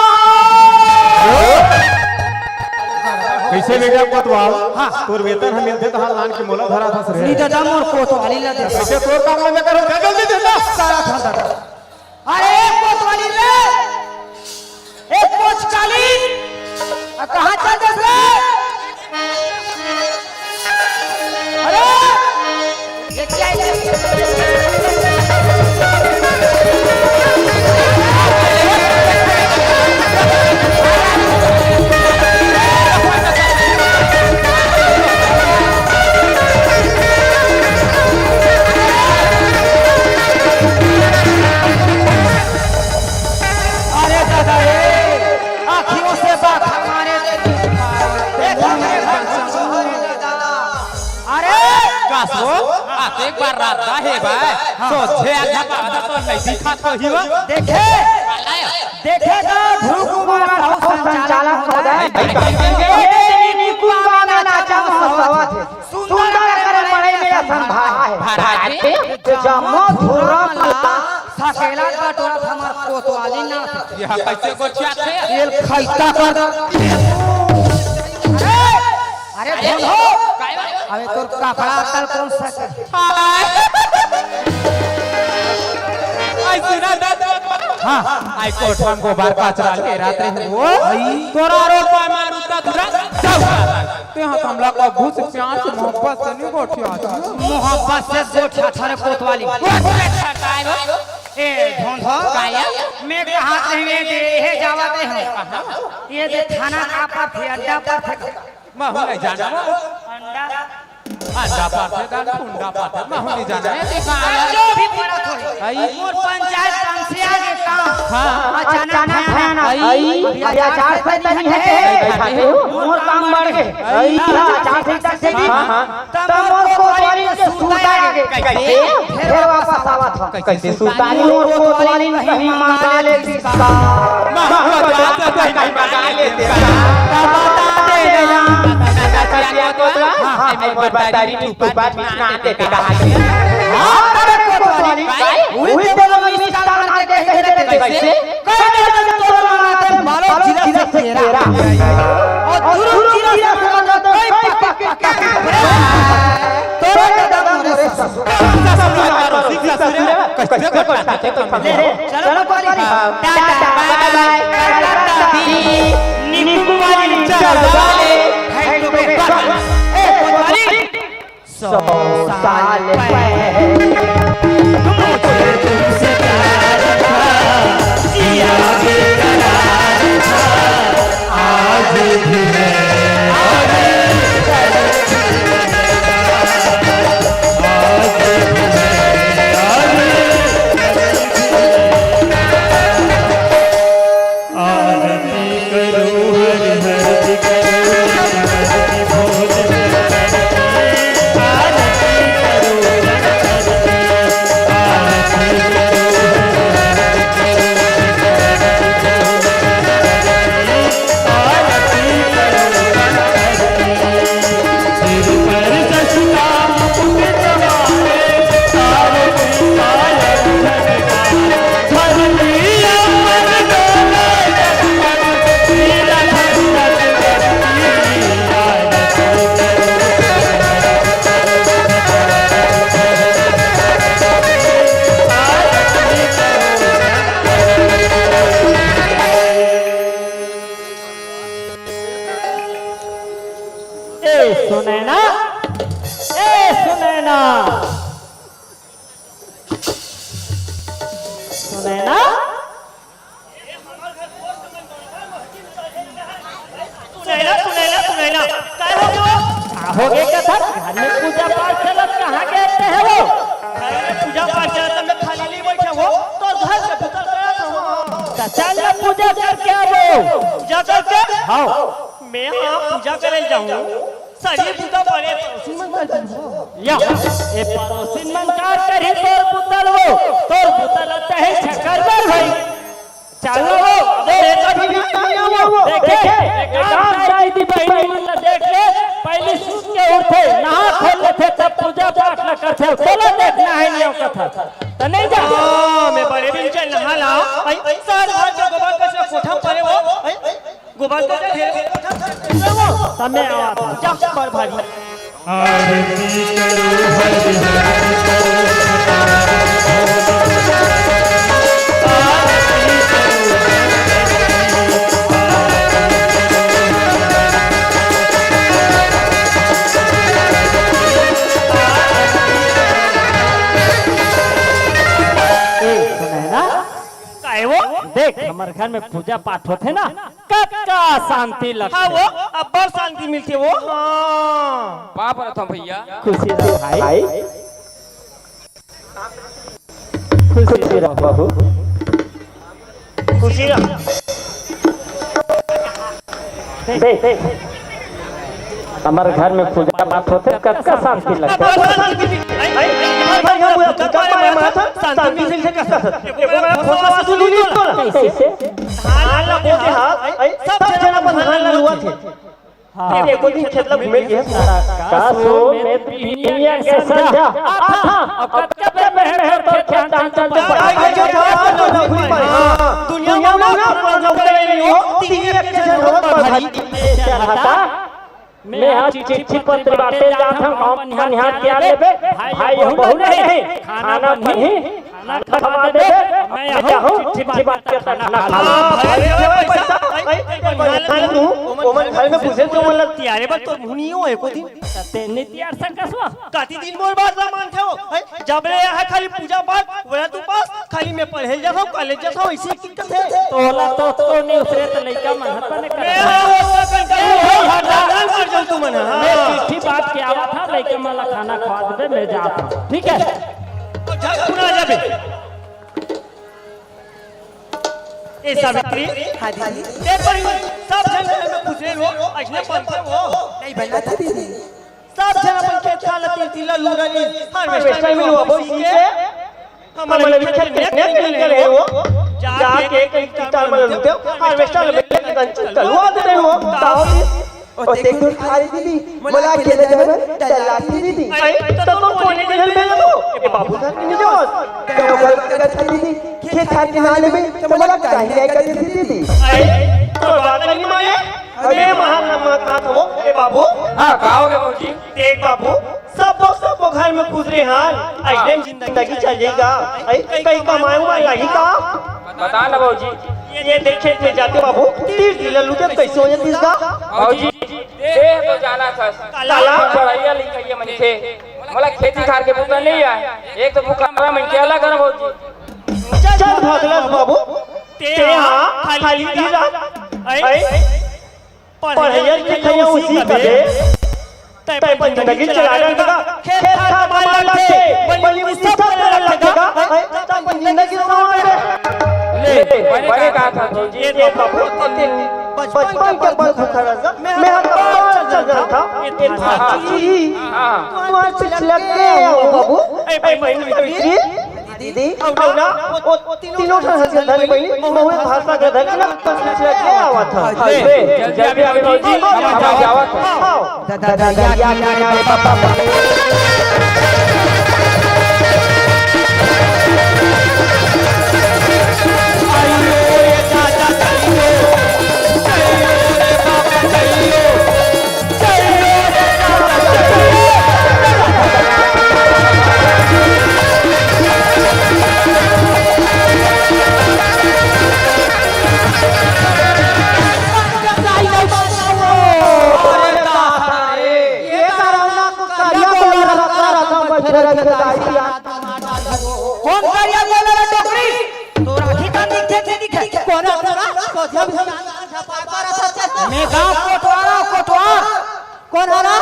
कैसे बेटा कोतवाल? हाँ। तोर वेतन ह मिलथे त हाल लान के मोला धराथस रे। नी दादा, मोर कोतवाली ला दे। कैसे तोर काम में मैं करूँ? जा जल्दी दे जा। सारा था दादा। अरे ए कोतवाली रे, ए कोचकाली, आ कहाँ चल देस रे? अरे, ये क्या है? अरे दादा रे, आँखियों से बात हमारे देखा, देखा मेरे घर से, अरे दादा। अरे का सो? आ तो एक बार रात दा हे भाई। हाँ। सोझे आधा पावदा तो नहीं दिखा तो ही वो। देखे? देखे तो ध्रुव कुमार साहू संचालक महोदय। भाई, भाई, भाई, भाई। ये देखिए, नीकू मामा नाचा महोत्सव। सुंदर करे बड़े में संभाल है। महाराज जी। जम्मो धुर्रा पल्ला सकेला बटोरा हमार कोतवाली ना। यह कैसे गोठियाथे? तेल खैता कर। अरे भोलो। काय बा? अबे तोर कपड़ा अतल कौन सा? हाय। आई सुना दादा। हाँ, आई कोठा म गोबर कचरा ले रात रहे हो। तोरा रोपा मारू का दूरा, जाऊ। ते हाँ, हमला कभू से प्यार से मोहब्बत से नहीं गोठिया। मोहब्बत से गोठिया थारे कोतवाली। गोठिया छटाए हो। ए, ढोंढो। काया? मैं कहा थे, ये दे, ये जावा दे हम। ये दे थाना का पर थे, अड्डा पर थे। महू नहीं जाना। अंडा। अंडा पाथे, दान कुंडा पाथे, महू नहीं जाना। ये देखा आया। जो भी पड़ा थोड़ी। आई। मोर पंचायत काम से आगे काम। हाँ। अचानक भयानक। आई। अभी अचार से नहीं है। नहीं खाते हो। मोर काम बढ़ गए। आई। अचार से तक से भी। हाँ, हाँ। तब मोर कोतवाली के सूता आगे। कैसे? फिर वापस आवत हो। कैसे सुल्तानी मोर कोतवाली नहीं मंगा लेती का? महू बता दे, नहीं मंगा लेती का? बता दे ना। हाँ, हाँ, मैं बता रही, तू, तू बात ना दे, कहा दे। हाँ, अरे कोतवाली, उही बोलो, मिस कॉल मार के कह देते कैसे? कह देते तोर माते मारो जिला से तेरा। और दुरुग जिला से मारो तो कई पक, पक, पक, पक। तोरा दादा मोरे ससुर। ससुर मारो, ससुर। कैसे करता है? ले, ले, चलो कोतवाली। टाटा, बाय बाय। टाटा, दीदी। निकुमारी चलो। भाई तो बे। ए, कोतवाली। सौ साल पहले मुझे तुमसे प्यार था, जिया बेकरार था, आज भी है और आज भी है और आरती करो हर हर की करो, आरती करो हर हर की, आरती करो हर हर की, आरती करो हर हर की। सिर पर ससुरा मुकुट सवारे, तारों की पायल झनकारे। ए सुनैना, ए सुनैना, सुनैना, सुनैना, सुनैना, सुनैना, काय हो गयो? का हो गे कथा? घर में पूजा पाठ चलत, कहाँ गे रहे हो? घर में पूजा पाठ चलत, मैं खाली नहीं बैठे हो, तो घर से भीतर गया था। तो चल ना पूजा करके आवो। पूजा करके? हाँ। मैं हाँ पूजा करे जाऊँ। सही बुता पड़े पड़ोसी मन कर दीजिए। या, ए पड़ोसी मन का करी तोर बुतल वो, तोर बुतल चाहे छकर बर भाई। चलो वो, अबे कभी नहीं आओ। देखे, एक काम कर दीदी बहनी मन ला देख ले, पहली सूत के उठे, नहा खोल लेथे, तब पूजा पाठ ला करथे, तोला देखना है नहीं कथा। त नहीं जा। हाँ, मैं बड़े दिन से नहा ला। आई, साल भर के गोबर कचरा कोठा पड़े वो। आई, गोबर कचरा ढेर। तमे आवाज जा, बड़ भारी। आरती करो हरि हरि करो। आरती करो हरि हरि करो। ए, सुनैना? काहे वो? देख, हमर घर में पूजा पाठ होथे ना, कतका शांति लगथे। हाँ वो, अब्बड़ शांति मिलथे वो। हाँ। पाप रथम भैया। खुशी रहो भाई। खुशी रहो बाबू। खुशी रहो। देख, देख। हमर घर में पूजा पाठ होथे, कतका शांति लगथे। शांति मिलथे कतका। कैसे? धान ला बोथे हा, सब झन अपन धान ला लुवत हे। हाँ। एक दिन खेत ला घूमे के। का सो में पिनिया के संझा। आथा, अब कतका बेर मेहनत करके खेत धान चल चल। दुनिया में ना, दुनिया में ना, दुनिया में ना, तीन एक झन होत भारी। मैं आज चिट्ठी पत्र बांटे जात हूँ, गाँव मनिहार तियार लेबे, भाई अउ बहू नहीं, खाना बनही। खाना खवा दे, मैं आहूं, चिट्ठी बात के खाना खा ले। हाँ, भाई, भाई, पैसा, भाई, भाई, तू, ओमन घर में घुसे तो ओमन ला तियारे बर तो मुनियो है को दिन। ते नइ तियार सकस वा। काती दिन मोर बात ला मानथे हो, हैं? जब ले आए खाली पूजा पाठ, ओला तू पास, खाली मैं पढ़े जाथंव, कॉलेज जाथंव, इसी की कथे। तोला तो, तो नहीं उतरे तो लइका मन हर पने करे। मैं हाँ, वो तो कंटा हूँ, भाई, हर दाल कर जाऊँ तू मन, हाँ। मैं चिट्ठी बात के आवत हंव, लइका मन ला खाना खवा देबे, मैं जात हंव, ठीक है? तो जा, तू ना जाबे। ए सावित्री, हाँ दीदी। देख भाई, सब झन घर में घुसे हो, अइसने बनथे हो। नहीं बनत हे दीदी। सब झन अपन खेत खार ल तिल तिल ल लूरा ली, harvester में लुआ बोई के। हमन अभी खेत के नेक निकले हो। जाके एक एक किताल मन लूटे, harvester में ले के गंज तलवा दे हो। ताओ ओ देख दूर खाली दीदी, मोला अकेले जाए बर डर लागथे दीदी। अरे, तो तोर कोने के घर में तो, ए बाबू धर के नहीं जावस। तो गलत करथे दीदी, खेत खार के नाले में, तो मोला काहे जाए करथे दीदी। अरे, तोर बात नहीं माने। अरे, महान मत बात हो, ए बाबू। हाँ, का हो गया बाबूजी? देख बाबू, सबो, सबो घर में खुसरे हन, अइसने जिंदगी चलेगा। अरे, कहीं कमाए हुआ यही का? बता ना बाबूजी। ये देख खेत में जाते बाबू, तीर तिल लूटे कैसे हो जातीस गा? बाबूजी, देह तो जाना था। काला? पढ़इया लिखइया मनखे। मोला खेती खार के बुता नहीं आय। एक तो भूखा मरा मनखे अलग हन बाबूजी। चल भगलस बाबू, ते हा खाली दिन रात, अई, पढ़इया लिखइया उसी कबे। तै अपन जिंदगी चला डालबे गा, खेत खार कमा लगथे, बनी बुनी सब करे लगथे गा, हैं? तै अपन जिंदगी संवार ले। ले, बने कहा था जी, ये तो बाबू, बचपन के पल सुखा रहा था, मैं हर बार चल जाता था, ये था जी, हाँ। तुम्हारे पीछे लग गए हो बाबू, ए, ए, बहन सावित्री, दीदी, अउ ना, ओ तीनों ठन हंसिया धनी बहिनी, महुए भाषा के धनी ना, बस पिछले के आवत ह। अरे, जल्दी आवे बाबूजी, हम जावत ह। आओ। दादा, दादा, या किनारे पापा। कौन करिया बोले रे डोकरी? तोर आँखी का दिखे, दिखे? कोन हरा? मैं गाँव कोटवार, कोटवार। कोन हरा?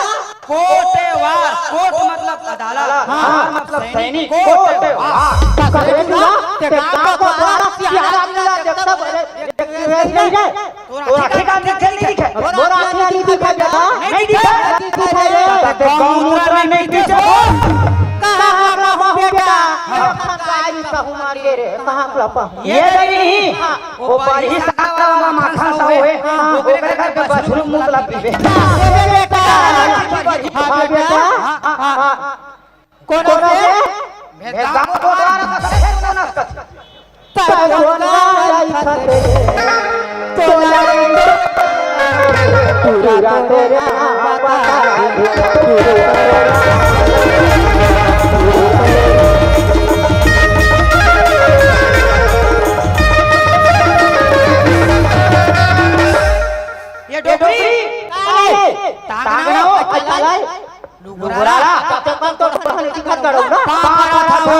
कोटेवार, कोट मतलब अदालत, हाँ, वार मतलब सैनिक, कोटेवार। तोर आँखी का दिखे, नहीं दिखे? मोर आँखी नहीं दिखे बेटा। नहीं दिखे। गाँव दूसरा नहीं दिखे। कहाँ का हो बेटा? कहाँ का आई कहूँ मार के रे, कहाँ का पा? ये नहीं। हाँ। ओ पारी साला वाला माखन साहू है, हाँ, ओकरे घर के बछरू मुतला पीबे। हाँ, बेटा। हाँ, बेटा। हाँ, हाँ। कोन से? भेदगाम कोटवार का फेर कोन असकत? तोला तोला तोला तोला ये डोकरी। काय? तांगना हो, अच्छा लाई। लुगरा। लुगरा। चक्कर तो बहन दिखत गड़ो ना। पापा था वो।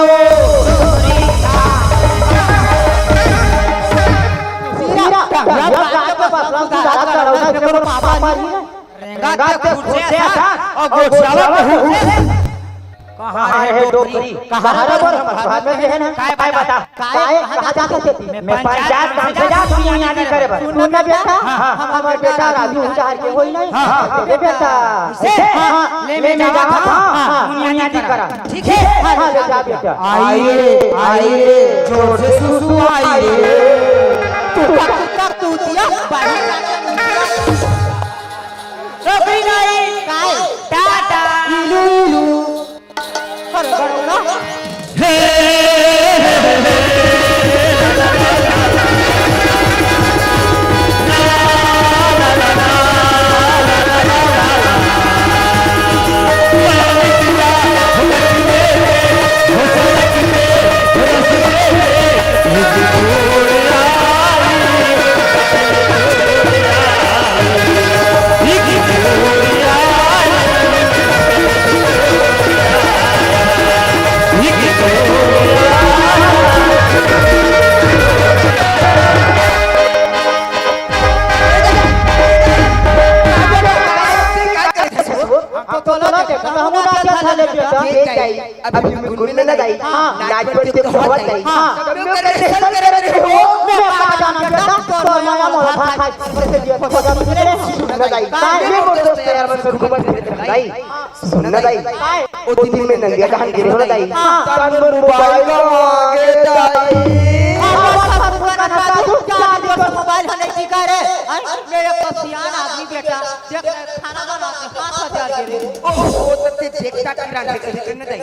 सीरा, सीरा, या बात के बसला तू बात करो ना, इसमें कोनो पापा नहीं है। रेंगा ते खुर्से था, और गोसावा के हुर्से। कहाँ है डोकरी? कहाँ है बोल? हम घर में है ना। काय बता? काय? कहाँ जात हस? मैं पंचायत काम से जात हूँ, यहाँ यादी करे बर। सुन ना बेटा, हाँ, हाँ। हमार बेटा राजू उधार के होई नहीं। हाँ, हाँ। दे बेटा। से? हाँ, हाँ, ले ले मैं जात हूँ। हाँ, हाँ, हाँ, यादी करा। ठीक है? हाँ, ले जा बेटा। आई रे, आई रे, जोर से सुसु आई रे। तू तक, तू तक, तू दिया, बाहर। डोकरी नहीं। काय? टाटा। इलू, इलू। अरे, बड़ौदा। हम तो तोला देखा, हम ना देखा ले बेटा। देख दाई, अभी हम गुन में ना दाई। हाँ। नाच पर ते कहत दाई। हाँ। कब करे, सब करे रे हो। मैं का जाना बेटा, तोर माया मोर भाई, भाई, से दिया, थोड़ा मुझे ना दाई। मैं मोर दोस्त यार, मैं घूमत फिरत दाई। सुन ना दाई, ओ दिन में नंगे डाल गिरे हो ना दाई। हाँ। तन मोर मोबाइल का मांगे दाई। हाँ, हाँ, हाँ, हाँ, हाँ, हाँ, हाँ, हाँ, मोबाइल हने की करे? हैं? मेरे को सियान आदमी बेटा, देख, खाना बना के हाथ हजार गिरे। ओहो, तो ते देखता किरान है, कहीं करने दाई।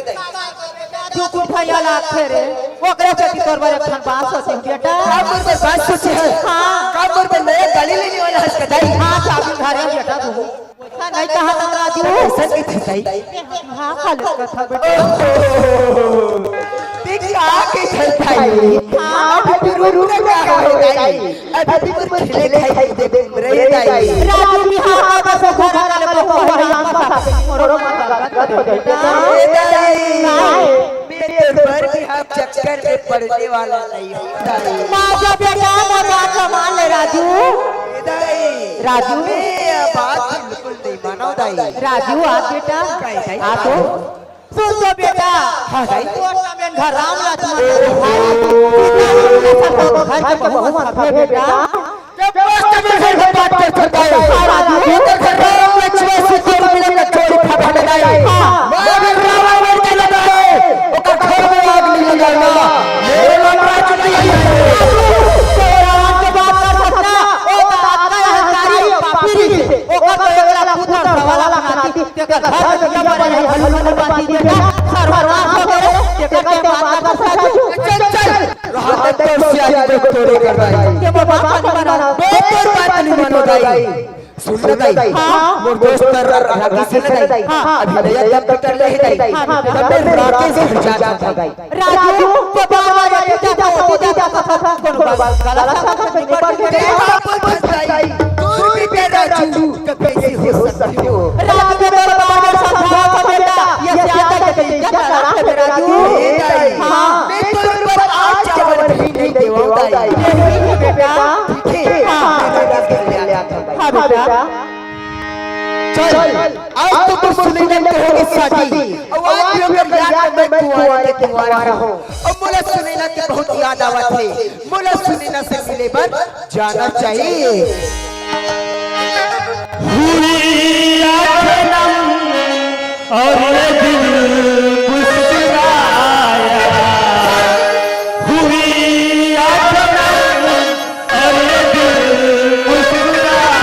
तू कुछ भैया लागथे रे, ओकरे से की तोर बर एक ठन बात सोचे हूँ बेटा। का मोर बर बात सोचे है? हाँ। का मोर बर नया गाड़ी लेने वाला है इसका दाई? हाँ, चाबी घर है बेटा तू। हाँ, नहीं कहा था राजू। ऐसा की थकाई। हाँ, खाली कथा बेटा। देख, आ के थकाई। हाँ, अभी भी रुक, रुक, रुक, रुक, रुक, रुक। अभी भी खेले खाई दे दे रे दाई। राजू भी हाँ, हाँ, बस घर वाले को हुआ है, यहाँ पर मोरो मन गदगद हो जाए। ए दाई। हाँ। मैं तोर बर भी हम चक्कर में पड़ने वाला नहीं हूँ दाई। माँ जा बेटा, मोर बात ला मान ले राजू। ए दाई, राजू। मैं ये बात बिल्कुल नहीं मानो दाई। राजू, आ बेटा, काहे दाई? आ तो। सुन तो बेटा, हाँ दाई। तोर समेत घर राम लक्ष्मण भाई, पिता जी के साथ घर के बहुमत था बेटा। जब मस्त में से बात कर सकता है। हाँ, राजू। ओकर घर में राम लक्ष्मण सीता और मिलन का जोड़ी फटा लगाए। हाँ। मगर रावण के लगाए, ओकर घर में आग नहीं लगाना। मेरे राम राज नहीं है। तो रावण के बात कर सकता, ओ तो आपका अहंकारी और पापी से। ओकर तो एकला पुत्र सवाला खाती, तेकर घर में दिया बने हल्लू बांधी दे, सर्वनाश हो गए, तेकर के बात कर सकता। चल, चल। रहा तो सियाही को तोरे कर दाई। ये मोर बात नहीं मानो। मैं तोर बात नहीं मानो दाई। सुन ना दाई। हाँ। मोर दोस्त कर रखी से ना दाई। हाँ। अभी नया जब तक कर ले दाई। हाँ, हाँ। तब मैं राकेश घर जा था दाई। राजू, वो बाबा राजू जा था, वो जा था, था, था। कौन बात? गलत था, था, निपट के तेरे बाप को बस दाई। दूर भी राजू। कैसे हो सकते हो? रात में तो बाबा ने समझाया था बेटा, ये ज्यादा के इज्जत लड़ा है बेटा तू। ए दाई, हाँ। मैं तो पर आज चावल भी नहीं देवाऊं दाई। ये नहीं है बेटा। ठीक है? हाँ। मैं रात के ले आता हूँ दाई। हाँ बेटा। चल, आज तो तोर सुनैना के होगे शादी। अब आज भी ओकर याद में मैं कुंवारे के कुंवारा हूँ। अब मोला सुनैना के बहुत याद आवत हे। मोला सुनैना से मिले बर जाना चाहिए। हुई आजन्म और ये दिल मुस्कुराया। हुई आजन्म और ये दिल मुस्कुराया।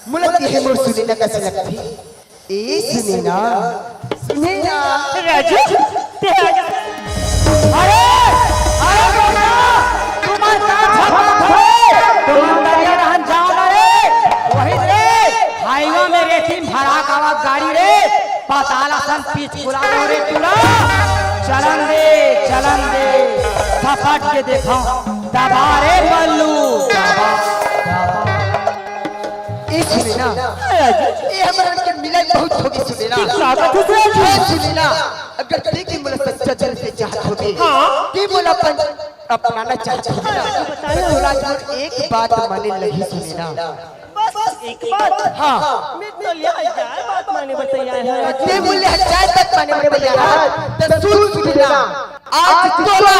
मुलक ये मोर सुनैना कस लगथे। ए सुनैना, सुनैना। राजू, ते राजू। अरे, अरे बेटा, तुम्हार का छापा था रे? तुम दरिया रहन जाओ ना रे। वही रे, हाईवा में रेती भरा कावा गाड़ी रे। पाताल असन पीछ फुला दो रे टूरा। चलन दे, चलन दे। थपट के देखो। दबा रे बल्लू, दबा, दबा। ए सुनैना। ए हमर के मिलन बहुत होगे सुनैना। का कथे से? ए सुनैना, अगर ते के मोला सच्चा दिल से चाहत होते, हाँ। ते मोला अपन अपनाना चाहत होते ना, तो तोला मोर एक बात माने लगही सुनैना। बस एक बात। हाँ। मैं तो ले जाए बात माने बताया है। ते मोला ले जाए बात माने बताया है। तो सुन सुनैना। आज तोला,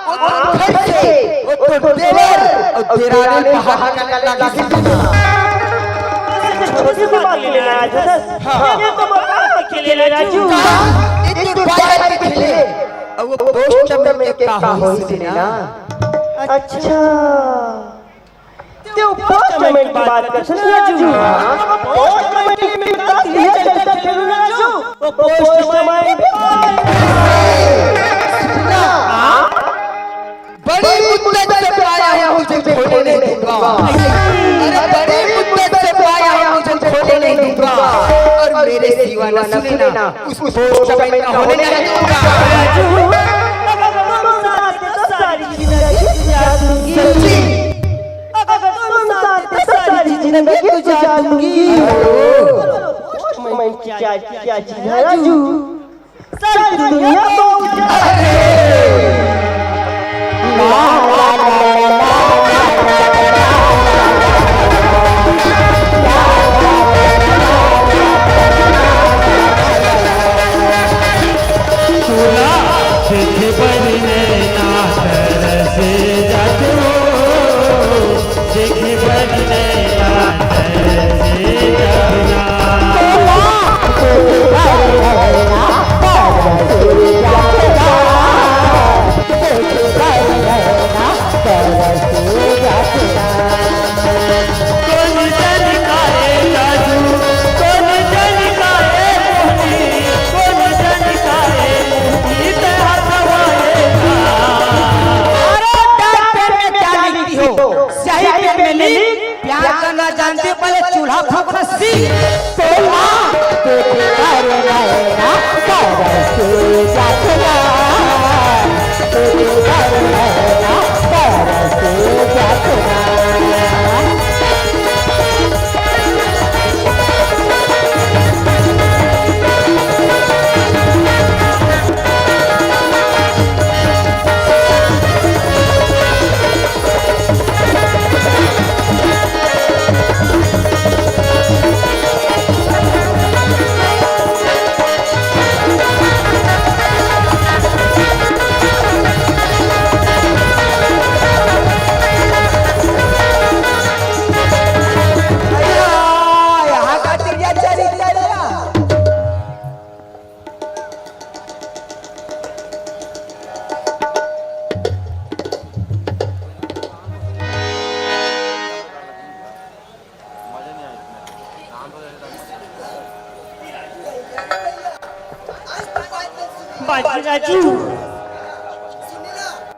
ओ तोर घर से, ओ तोर देवर, ओ देरानी बाहर निकलने लगी। छोटी सी बात हाँ। ये तो मोर बाप के खेले राजू। का? ये तो बाप के खेले। अब वो पोस्टमैन के का होइस ना? अच्छा। ते वो पोस्टमैन के बात करथस ना राजू? हाँ, पोस्टमैन के बात करथस ना राजू? वो पोस्टमैन। बड़ी मुद्दत से पाया हूँ, तुझे खोने नहीं दूंगा। अरे, बड़ी मुद्दत से पाया हूँ, तुझे खोने नहीं दूंगा। और मेरे सिवा न सुने ना, उस पोस्टमैन का होने नहीं दूंगा। अगर तुम साथ तो सारी जिंदगी गुजार दूंगी। मैं क्या, क्या चीज है राजू? सारी दुनिया को उजाड़। अरे, डार्क पेन में क्या लिखती हो? स्याही पेन में लिख। प्यार करना जानती हो, पहले चूल्हा फूंकना सीख। तोला, तेरे घर नैना, तरस जातना। तेरे घर नैना, तरस जातना। बाजी राजू।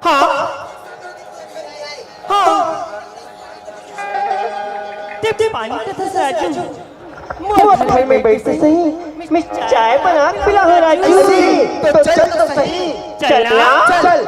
हाँ। हाँ। टिप टिप पानी का था राजू। मोर घर में बैठ के सही, मैं चाय बना के पिला हो राजू। अरे, तो चल तो सही। चल ना। चल।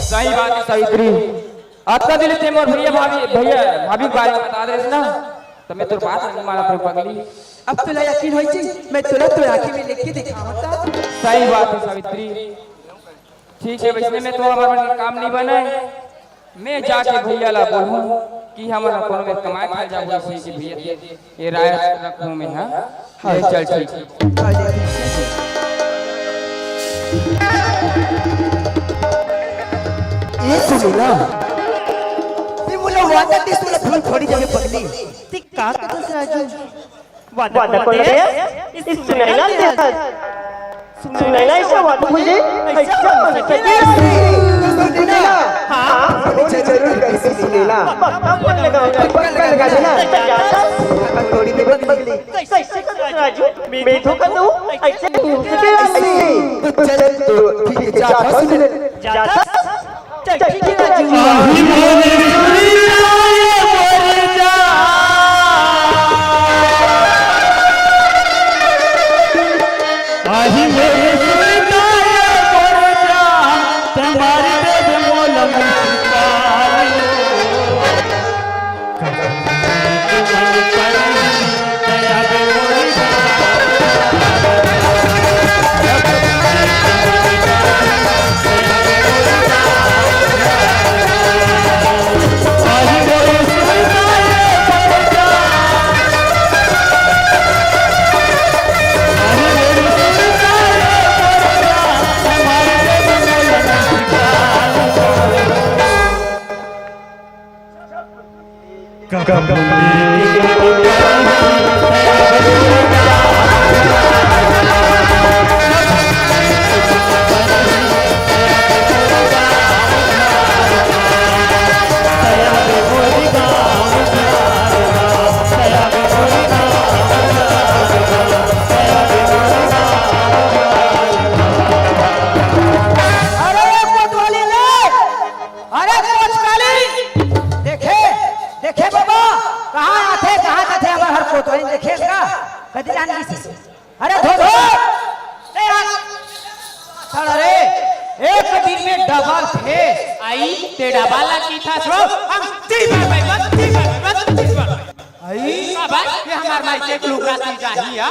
सही बात है सावित्री। अतना दिन ते मोर भैया भाभी, भैया भाभी के बारे में बता दे ना, तो मैं तोर बात नहीं मानत रहे पगली। अब तोला यकीन होई जी, मैं तोला तोर आँखी में लेख के दिखावत। सही बात है सावित्री। ठीक है, वैसने में तो हमार मन के काम नहीं बने। मैं जाके भैया ला बोलहूँ कि हमन ह कोनो मेर कमाए खाए जाबो, अइसे कि भैया ये राय रखूँ मैं, हाँ? ले चल, ठीक। ए सुन ना, ये मोला वादा दिस, मोला भूल थोड़ी जाने पगली। ते का कथस राजू? वादा कोन दे? इस सुनैना दे। सुनैना ऐसा वादा मुझे ऐसा वादा दे। सुनैना। हाँ। अच्छा, जरूर कैसे सुनैना। पक्का लगा, पक्का लगा देना। थोड़ी देर बदली। कैसे कर राजू? मैं धोखा दूँ? ऐसे दूँ? ऐसे। तो चल, तो ठीक है, जा, जा, सुन ले। जा, जा। अरे कोतवाली ले, अरे कोतवाली, देखे, देखे बाबा, कहाँ आथे, कहाँ जाथे हमर हर कोतवाली, देखे का? कति जान गिस? अरे धो धो। ए यार। साला रे, एक दिन में डबल फेस। आई, ते डबल ला की था सो, हम तीन बार बैठो, तीन बार बैठो, तीन बार बैठो। आई, का बात? ये हमार माई के लुगरा सी जाही, हाँ?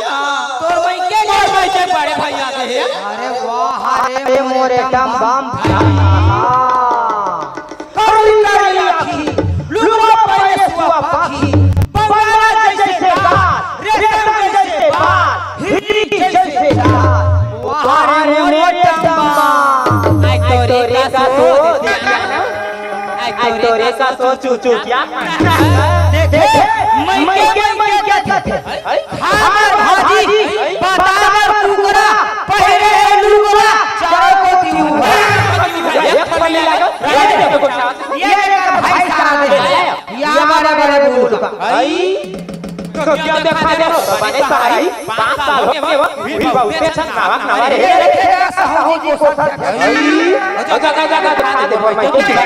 तोर माई के? मोर माई के बड़े भैया दे हे। अरे वाह, अरे मोरे टम बम। करुण करी आँखी, लुगवा पहने सुआ पाखी, बंगाला जैसे गाल, रेशम जैसे बाल, हिरनी जैसे चाल। वाह रे मोरे टम्बा। आई तोरे का सो, आई तोरे का सो चुचुकिया। देखे, मैं के, मैं के, हमार भाजी, पतावर कुकरा, पहिरे हे लुगरा, चारों को दिउरा। एक फली लागल, ये एकर भाई साहब है। या बड़े बड़े बूढ़ का। आई, तो क्या देखा दे रहो? बने भाई, पाँच साल हो गए वो, फिर बहुत अच्छा नवा, नवा रे। ये देखा साहू जी को सब। आई, जगह, जगह, जगह, खा दे, भाई, तो क्या?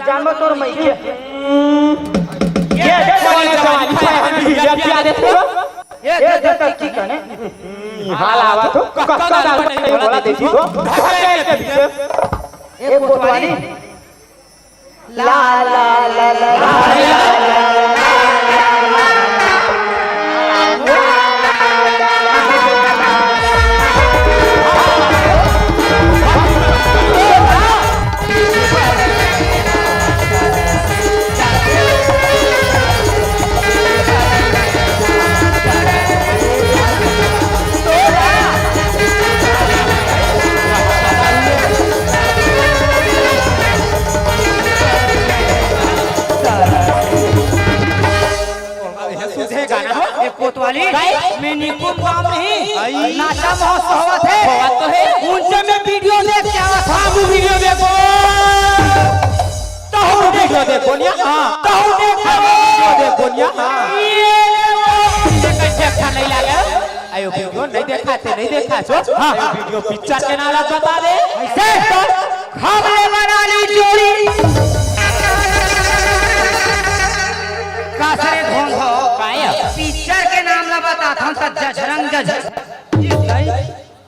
जानबो तोर मइके। ये देख, बड़े जवानी, ये पिया दे तू। ये दे, दे, दे, ठीक है ने? हाल आवा तो, कक्का दारू बने बोला देखी तो। एक कोतवाली। ला, ला, ला, ला, ला। अब ये सूझे गाना हो। ए कोतवाली, काहे? मैं निकुंब गांव नहीं, आई। नाचा महोत्सव होवत हे। होवत तो हे। उनसे मैं वीडियो देख के आवत हूँ। हाँ, वो वीडियो देखो। तहु वीडियो देखो निया। हाँ। तहु देखो। हाँ, वो वीडियो देखो निया। हाँ। ये ले वो। ये कैसे अच्छा नहीं लगा? आयो वीडियो नहीं देखा थे, नहीं देखा सो। हाँ। आयो वीडियो पिक्चर के नाम बता दे। ऐसे? खबरे बना ली जोड़ी। का सरे धोंध हो? काहे? पिक्चर के नाम ला बताथन त जजरंग जजरंग।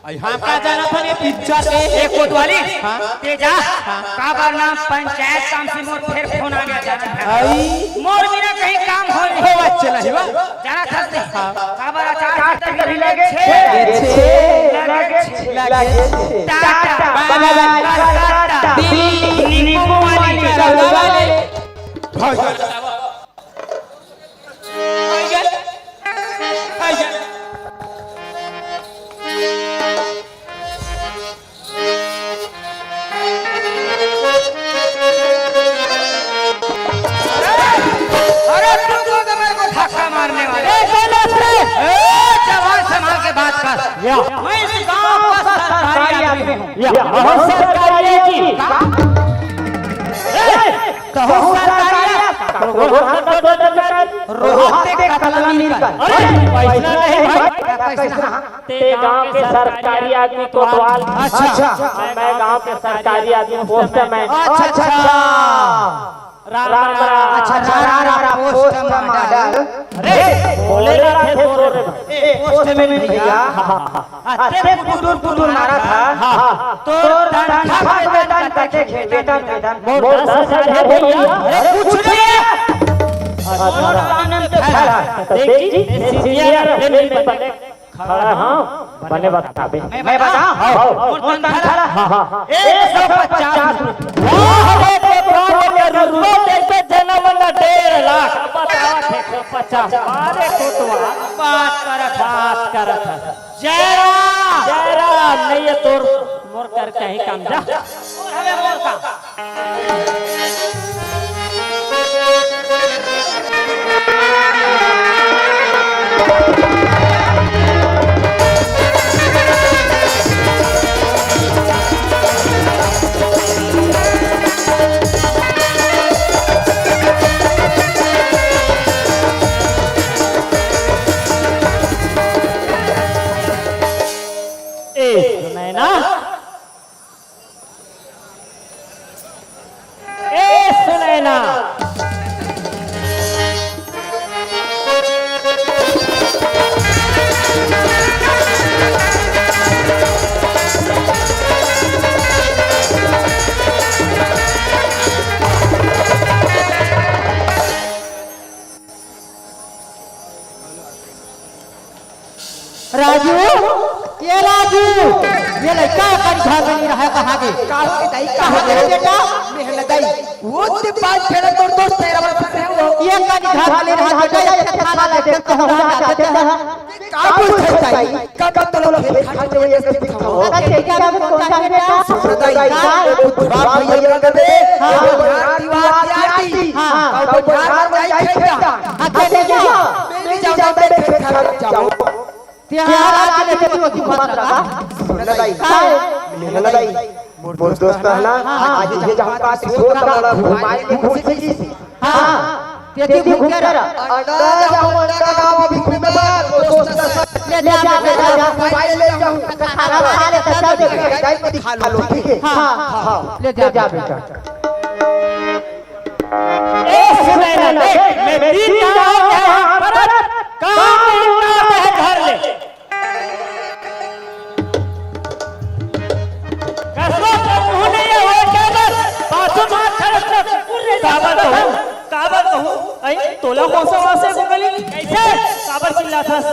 अई हम का जानत हन ये पिक्चर के? ए कोतवाली, हाँ? तेजा, हाँ? काबर ना पंचायत काम से मोर फेर फोन आ गया, जानत है। अई। मोर बिना कहीं काम हो नहीं। होवत चला ही बा। जानत हस नहीं। हाँ। काबर अचार से तभी लगे छे। लगे छे। लगे छे। टाटा। बाय बाय। कलकत्ता। दिल्ली। निकुंब। लगा ले। भाई जान। भाई जान। भाई जान। अरे, अरे, तू कौन है मेरे को धक्का मारने वाला? ए, कौन है तू? ए, जवान, संभाल के बात कर। या। मैं इस गांव का सरकारी आदमी हूँ। या, बहुत सरकारी है जी। ए, कहो सरकारी है। रोहत के कलम निकल। अरे, वैसना नहीं भाई। वैसना। ते गांव के सरकारी आदमी कोतवाल। अच्छा। मैं, मैं गांव के सरकारी आदमी, पोस्ट में। अच्छा, अच्छा। राम राम। अच्छा, राम राम, पोस्ट मॉडल। अरे, बोले ना थे, बोल रे भाई। ए, पोस्ट में भैया। हाँ, हाँ, हाँ। अरे, पुटुर पुटुर मारा था। हाँ, हाँ। तो तनखा वेतन करके खेते तन वेतन। मोर दस हजार है भैया। अरे, कुछ नहीं है। अच्छा। मोर आनंद है। देखी, सीनियर है, मैं खड़ा, हाँ, बने बताबे। मैं बताऊं? हाँ, हाँ। मोर तनखा ला। हाँ, हाँ। एक सौ पचास रुपये। वाह रे, तो बाबा के रुतबा देखबे, जनम ना डेढ़ लाख। बतावा, एक सौ पचास। अरे, कोतवाल। बात करत, बात करत। जय राम। जय राम। नहीं, ये तोर, मोर करके ही काम जा। अरे, मोर काम। ए, सुनाए ना? ए सुनैना। राजू, ये राजू, ये लइका कन घर में नहीं रहा, कहाँ गे? का हो गे दाई, का हो गे? कहाँ गे बेटा? मेहनत दाई, वो ते पाँच फेरा तोर दोस्त तेरा बड़ा फंसे हो। ये कन घर में नहीं रहा बेटा, ये खेत खाना लेते तो हम आ जाते हैं। का बोलत हस दाई? कब तो लोग खेत खाते हुए ये सब दिखाओ। अरे, तेरा भी कौन सा है बेटा? सुन दाई, वो बुधवार भैया कर दे, हाँ। वो बुधवार दीवार की आरती, हाँ। और बुधवार में जाई खेत। हाँ, खेत जा। मेरी जाओ, मैं खेत खा जाओ। तिहार आके लेके तू अभी बात रखा। सुन दाई। काय? मिलन दाई। मोर दोस्त है ना, हाँ, हाँ। आज ये जहाँ का त्रिशूल का बड़ा घुमाई के घूम सकी। हाँ। ते तू घूम के रह। अंडा जाओ, अंडा गाँव अभी घूमे बार, मोर दोस्त है। ले जा, ले जा, ले जा। मोबाइल ले जाऊँ। खाना खा ले, तब जा दे। खा लो, ठीक है? हाँ, हाँ, हाँ। ले जा, ले जा बेटा। ए सुनैना, देख, मैं दिन यहाँ, यहाँ पर काम करता है घर ले। कसरत तो मुंह नहीं है, वो क्या बस, बाथरूम हाथ खड़े से, काबर कहूँ, काबर कहूँ, आई, तोला कौन सा वासे को गली? कैसे? काबर चिल्लाथस?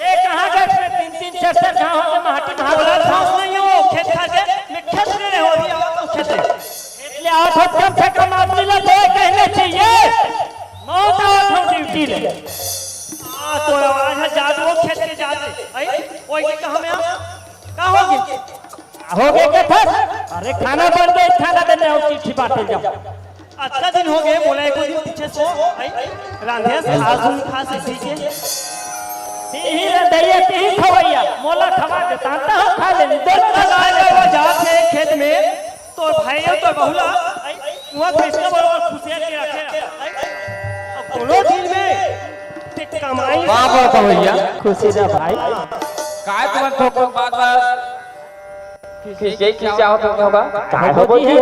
ए, कहाँ गए थे? तीन तीन चार चार घाव के माटी में हाथ बोला था। नहीं हो, खेत खा के, मैं खेत में नहीं हो, अभी आओ तो खेत में। खेत ले आओ, तो कम से कम आदमी ला दे कहने चाहिए। मौत आओ तो ड्यूटी ले। आ, तो आवाज है, जा दो खेत के, जा दे। आई, ओए, ये कहाँ में आ? कहाँ होगी? हो गे के थस? अरे खाना बन गे, खाना देने आओ, चिट्ठी बांटे जाओ। अतका दिन हो गे, मोला एको दिन पीछे सो, आई? रांधे से आज तुम खा से सीखे। तिही रंधइया, तिही खवइया, मोला खवा दे, तांता हो खा ले, दो गाय गरवा जात हे खेत में, तो भाई हो तो बहुला, आई? वहाँ कृष्ण बरोबर खुशियाँ के रखे, आई? अब कोनो दिन में ते कमाई। वाह, वाह, वाह भैया। खुशी रह भाई। काय तुमन थोक बात बात खिंचे खिंचा होत होगा? काय होती है?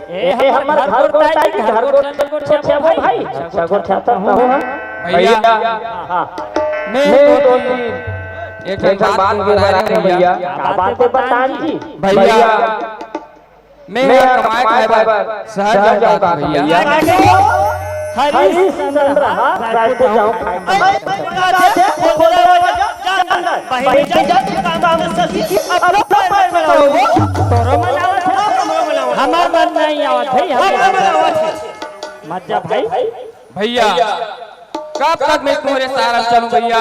ए, हमर घर गोठाई, घर गोठाई, गोठाई भाई। अच्छा, गोठाता हूँ हम। भैया, हाँ। मैं दो तीन, एक ठन बात बताए रहे हूँ भैया। का बात है बतान जी? भैया, मैं कमाए खाए बर शहर जाऊँ का भैया। हरीश चंद्र, हाँ, रायपुर जाऊँ। बहिनी जा, काम काम से सीखी, अब लोग पैर में लगाओ। तोरो में लावत है, हमरो में लावत है। हमर मन नहीं आवत भाई, हमर मन आवत हे। मत जा भाई। भैया, कब तक मैं तुम्हारे सहारा चलूं भैया?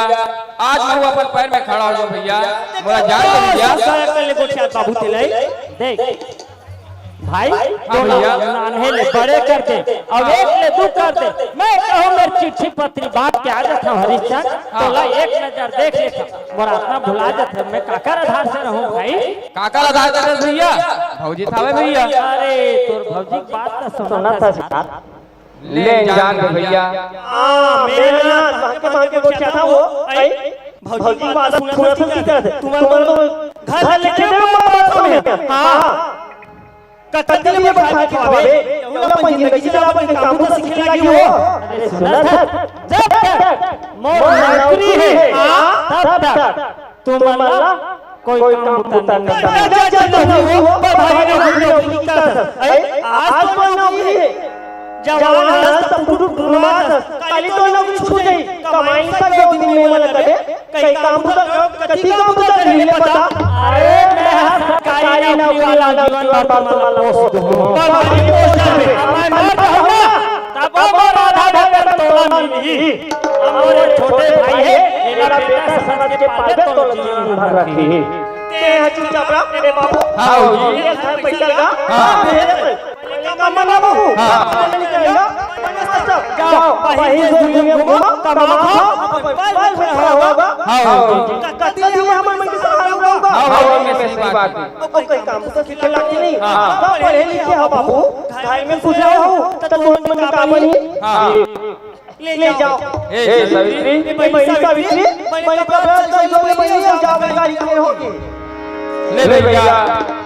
आज मैं अपन पैर में खड़ा हो जाऊं भैया, मोला जान दे भैया। कर ले गोठिया बाबू तेलाई। देख भाई, हाँ तो भैया। नान्हे ले बड़े कर दे, अब एक ले दू कर दे। मैं कहूँ मेरी चिट्ठी पत्री बांट के आ जाता हूँ हरिश्चंद, हाँ। तोला एक नजर देख लेता, मोर आत्मा भुला जाता, मैं काकर आधार से रहूँ भाई? काकर आधार से भैया? भौजी थावे भैया। अरे तोर भौजी की बात तो सुना था। ले जान दे भैया। हाँ, मेहनत, मांग के, मांग के गोठिया था वो। आई, भौजी की बात सुना था, सीधा से। तुम्हारे तो घर लेके दे, मामा बात में। हाँ। कतनी में बैठा के खावे। उला अपन जिंदगी चला, अपन काम तो सीखे लगी हो। अरे सुना था, जब तक मोर नौकरी है, हाँ, तब तक तुमन ला कोई काम बुता नहीं करना। जा, जा, जा, जा, जा, वो, वो, भाई ने हम लोग की कर। अरे, आज तो नौकरी है। जवान हस, तब टुटुट टुटुमास हस। काली तो नौकरी छूट जाई। कमाई सब जो दिन में मन करे। कहीं काम बुता, कति काम बुता कर ले पता। अरे, मैं हर सरकारी नौकरी वाला जीवन भर तुम्हारा पोस दूँ। तुम्हारी पोस जावे। मैं मर जाऊँ ना, तब वो मोर आधा डंगर तोला मिलही। अब मोर छोटे भाई हे, मेरा बेटा समझ के पाले तो जीवन भर रखी। ते ह चुपचाप रह, मेरे बाबू। हाँ, जी। ये घर पैसा लगा। हाँ। मेरे से। कम ना बाबू। हाँ। जाओ, वही दुनिया में घूमो, कमाओ, अपन बाल बच्चा होगा। हाँ, जी। कति दिन हम मन के सहारा होगा। हाँ, हाँ, ये सही बात है। अब कोई काम तो सीखे लाग नहीं। हाँ। तो पढ़े लिखे हो बाबू, घर में कुछ हो, तो तुम मन का बनी। हाँ। ले जाओ। ए, सावित्री। ए, बहन सावित्री, बहन का बड़ा दर्द हो, बहन ले जाओ, गाड़ी खड़े होके। ले भैया,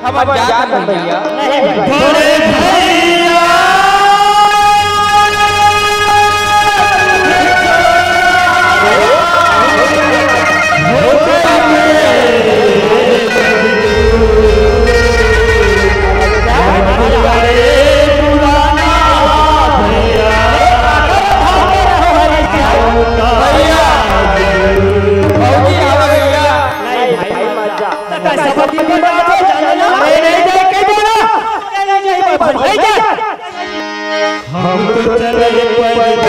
हम जात हन भैया। नहीं भाई। अरे भैया। हम तो चले परदेस।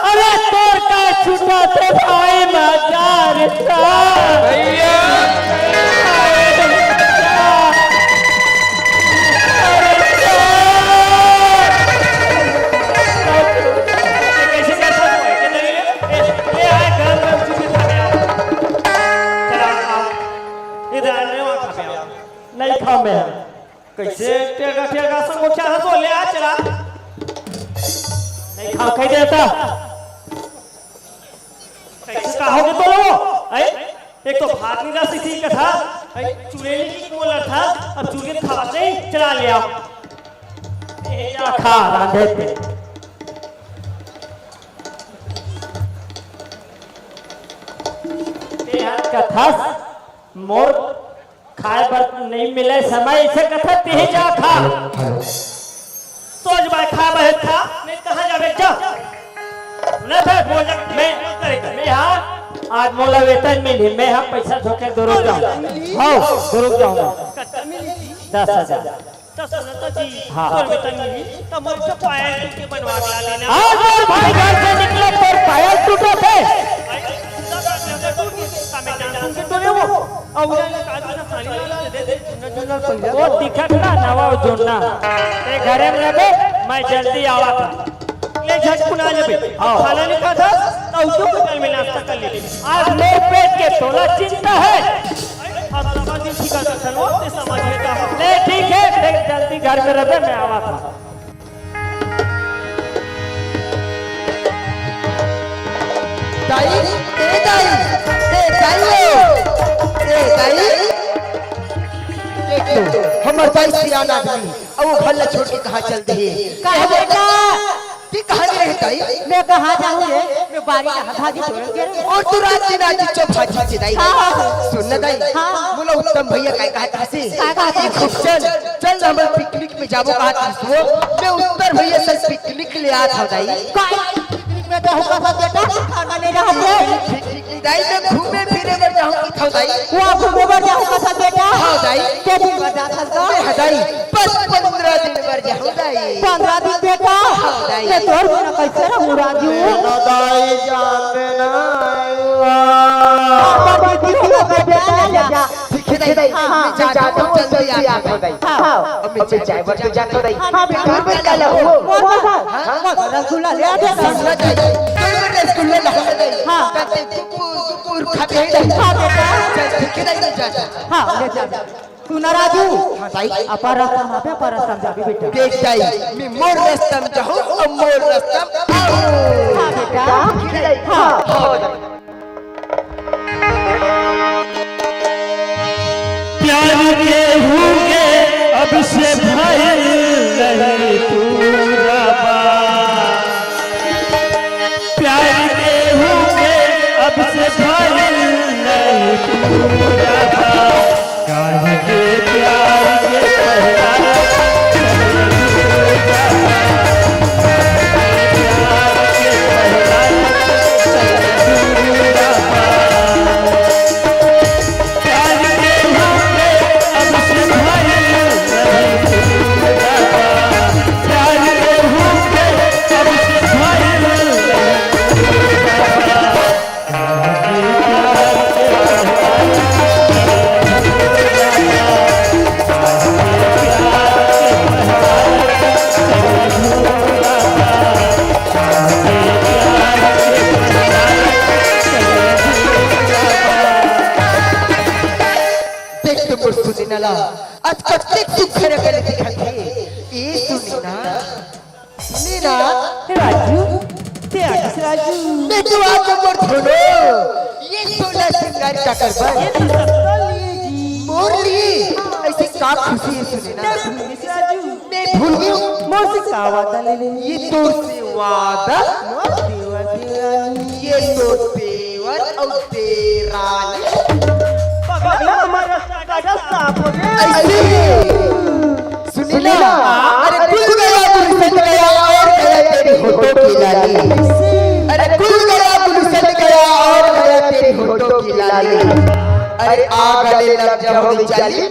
अरे तोर का छूटा थे भाई, मजा रे। भैया। कैसे कैसा तो है? किधर ये? ए, ए, आ, गरम गरम चीजें खा ले यार। चला, आ। इधर आ, नहीं, वहाँ खा ले यार। नहीं खाऊं मैं। कैसे टेढ़ा टेढ़ा संगोख्या हंसो ले आ चला। नहीं खाऊं, कह देता। कैसे कहोगे तो लो? ऐ? एक तो भात नहीं रस इसी का था। ऐ? चुड़ैल की कोमल था। अब चुड़ैल खा नहीं, चला ले आओ। ये जा खा, रांधे पे। ते हाथ का थस, मोर खाए बर नहीं मिले समय, इसे कथा तिही जा खा। Hello, hello. सोच बाय खाए बर खा, नहीं कहाँ जाबे जा। न था भोजन, मैं, मैं हाँ, आज मोला वेतन मिली, मैं हाँ पैसा धोके दुरुक जाऊँ। हाँ, दुरुक जाऊँगा। दस हजार। त सुनत जी, हाँ। तोर वेतन मिली, त मोर से पायल टूट के बनवा के ला देना। आज मोर भाई घर से निकले, तोर पायल टूटत हे। भाई, टूटत हे, टूट के, का मैं जान सुन के तोरे वो? अउ उधर ने काज ना साड़ी ला दे दे, जुन्ना जुन्ना पहिला। वो दिखत ना, नवा जुन्ना। ते घरे में रहे, मैं जल्दी आवा था। ले झटकुन आ जाबे। हाँ। खाना नहीं खाता, त उठो होटल में नाश्ता कर ले। आज मोर पेट के तोला चिंता है। हम समझ नहीं सीखा था, चलो, ते समझ लेता हूँ। ले ठीक है, फिर जल्दी घर में रहे, मैं आवा था। दाई, ए दाई, ए दाई हो, ए दाई। देख लो, हमर दाई सियान आदमी, अब वो घर ला छोड़ के कहाँ चल दे? कहाँ बेटा? ते कहाँ नहीं रहता है? मैं कहाँ जाऊँ रे? मैं बारी कहाँ भाजी छोड़ के रे? और तू रात दिन आज चुप भाजी से दाई। हाँ, हाँ, हाँ। सुन ना दाई, हाँ। बोला उत्तम भैया काय कहा था से? काय कहा था? खूब चल, चल ना, हम पिकनिक में जाबो कहा था से। मैं उत्तर भैया से पिकनिक ले आ था दाई। काय पिकनिक में जाहूँ का था बेटा? खाना ले रहा हूँ। दाई, मैं घूमे फिरे बर जाहूँ कथंव दाई। वो घूमे बर जाहूँ कथस बेटा? हाँ दाई। के दिन बर जाथस गा? मैं हदाई, बस पंद्रह दिन बर जाहूँ दाई। पंद्रह दिन बेटा? हाँ दाई। मैं तोर बिना कैसे रहूँ राजू? ना दाई, जान देना। हाँ, बाबा जी, हो गया, जा, जा, जा। ठीक है दाई, हाँ, हाँ। मैं जाता हूँ, जल्दी आ जाओ दाई। हाँ। अब मैं चाय बर तो जाता हूँ दाई। हाँ, बेटा। तोर बर का लाहूँ? वो, वो, वो, हाँ? वो रसगुल्ला ले आ बेटा। रसगुल्ला चाहिए। तोर बर रसगुल्ला लाहूँ दाई। हाँ। ताते कुकुर, कुकुर खाते हैं दाई। हाँ, बेटा। चल, ठीक है दाई, जा, जा। हाँ, ले जा, जा। सुना राजू। हाँ, दाई। अपन रस्ता में, अपन रस्ता में जाबे बेटा। देख दाई, मैं मोर रस्ता में जाहूँ, अउ मोर रस्ता में आऊँ। हाँ, बेटा। ठीक है दाई। हाँ। हाँ, दाई। प्यार के भूखे अब से भइल नहीं पूरा बा। प्यार के भूखे अब से भइल नहीं पूरा बा। काहे के प्यार के पहला देख तो मोर सुनीना ला, आज कतेक सुग्घर अकन दिखत हे। ए सुनीना, सुनीना। राजू, ते आगिस राजू। मैं तो आ तो मोर धोनो, ये सोलह सिंगार का करबा। ये तो सस्ता लिए जी। मोर लिए? ऐसे का खुशी हे सुनीना? ते भूल गेस राजू। मैं भूल गेंव। मोर से का वादा ले ले? ये तोर से वादा? मोर देवर देवरानी। ये तोर देवर अउ देवरानी। पगला हमर रस्ता का रस्ता बोले। ऐसे। सुनीना, अरे कुल गया गुलशन गया और गया तेरी होठों की लाली। अरे कुल गया गुलशन गया और गया तेरी होठों की लाली। अरे आग गले लग जाओ बेचारी।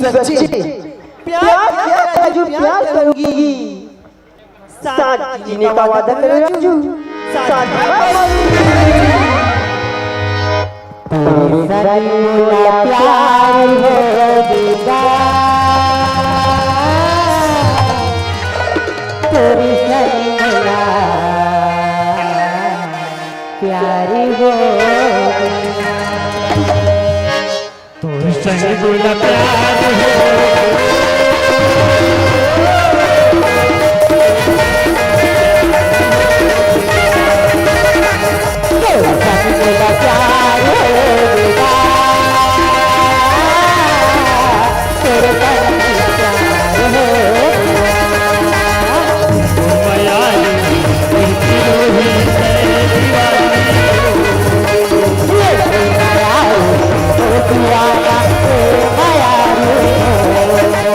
सच्ची। प्यार किया राजू, प्यार करूंगी। साथ जीने का वादा करो राजू, साथ जीने का वादा करो। तेरे संग मोला प्यार हो गया, तेरे संग मोला प्यार हो गया। तोर संग मोला प्यार हो। तोर संग मोला प्यार हो गया। तोर संग मोला प्यार हो गया।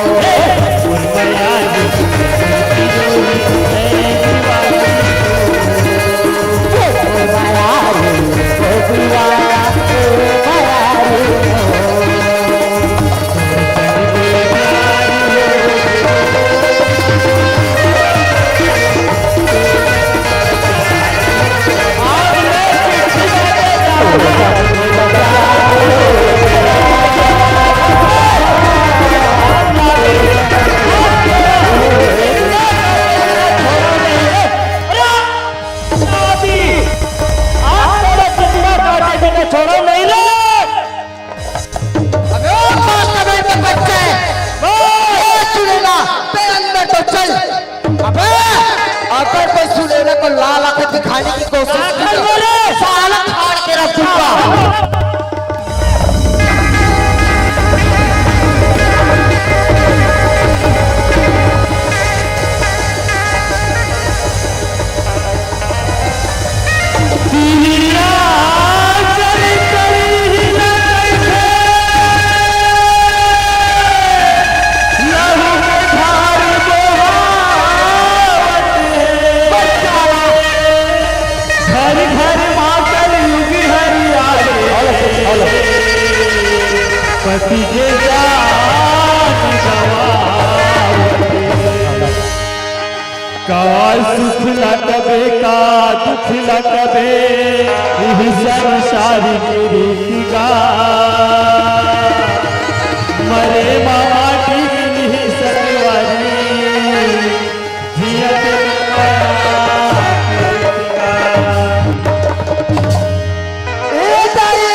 का सुख लगबे, का दुख लगबे, इही संसार के रीति गा। मरे मा माटी मिलही संगवारी, जियत में मया। ए तारे,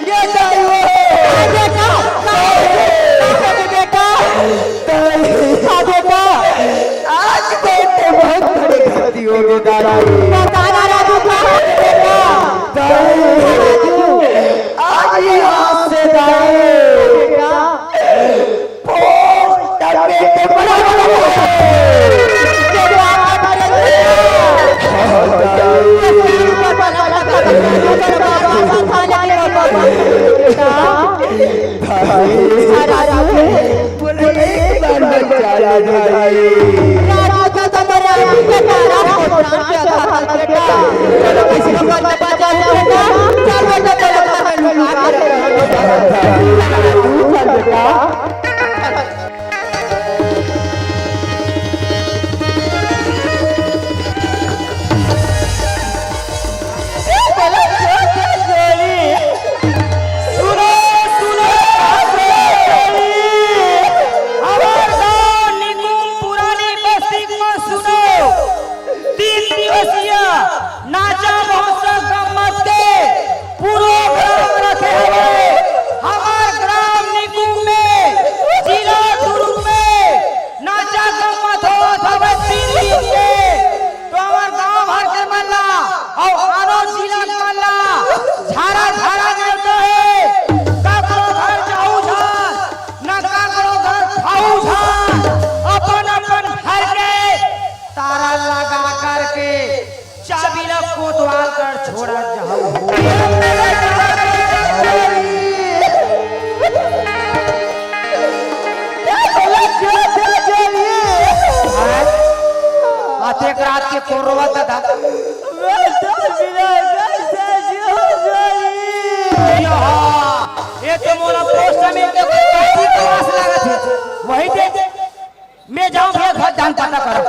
ये दाई हो। का बेटा? का बेटा? दाई। का बेटा? आज बेटे बहुत बड़ी गलती हो गई दाई। बता ना राजू, का हो गया बेटा? दाई। राजू। आज यहाँ से दाई। बेटा। सुनो, सुनो, सुनो। हमार गांव निकुम पुरानी बस्ती में सुनो। तीन दिवसीय नाचा महोत्सव गम्मत के प्रोग्राम रखे हवे। हमार ग्राम निकुम में, जिला दुर्ग में नाचा गम्मत होवत हवे तीन दिन के। तो हमार गांव भर के मन ला अउ आनो जिला के मन ला झारा झारा नेवता हे। काकरो घर जाहू झन, न काकरो घर खाहू झन, अपन अपन घर के ताला लगा करके चाबी ला कोतवाल कर छोड़ा जाहू। अतेक रात के कोन रोवत दादा? यो हा, ये तो मोला पोस्टमैन के कोई पार्टी के आस लागत हे। वही दे, मैं जाऊं भैया घर जान पता करो।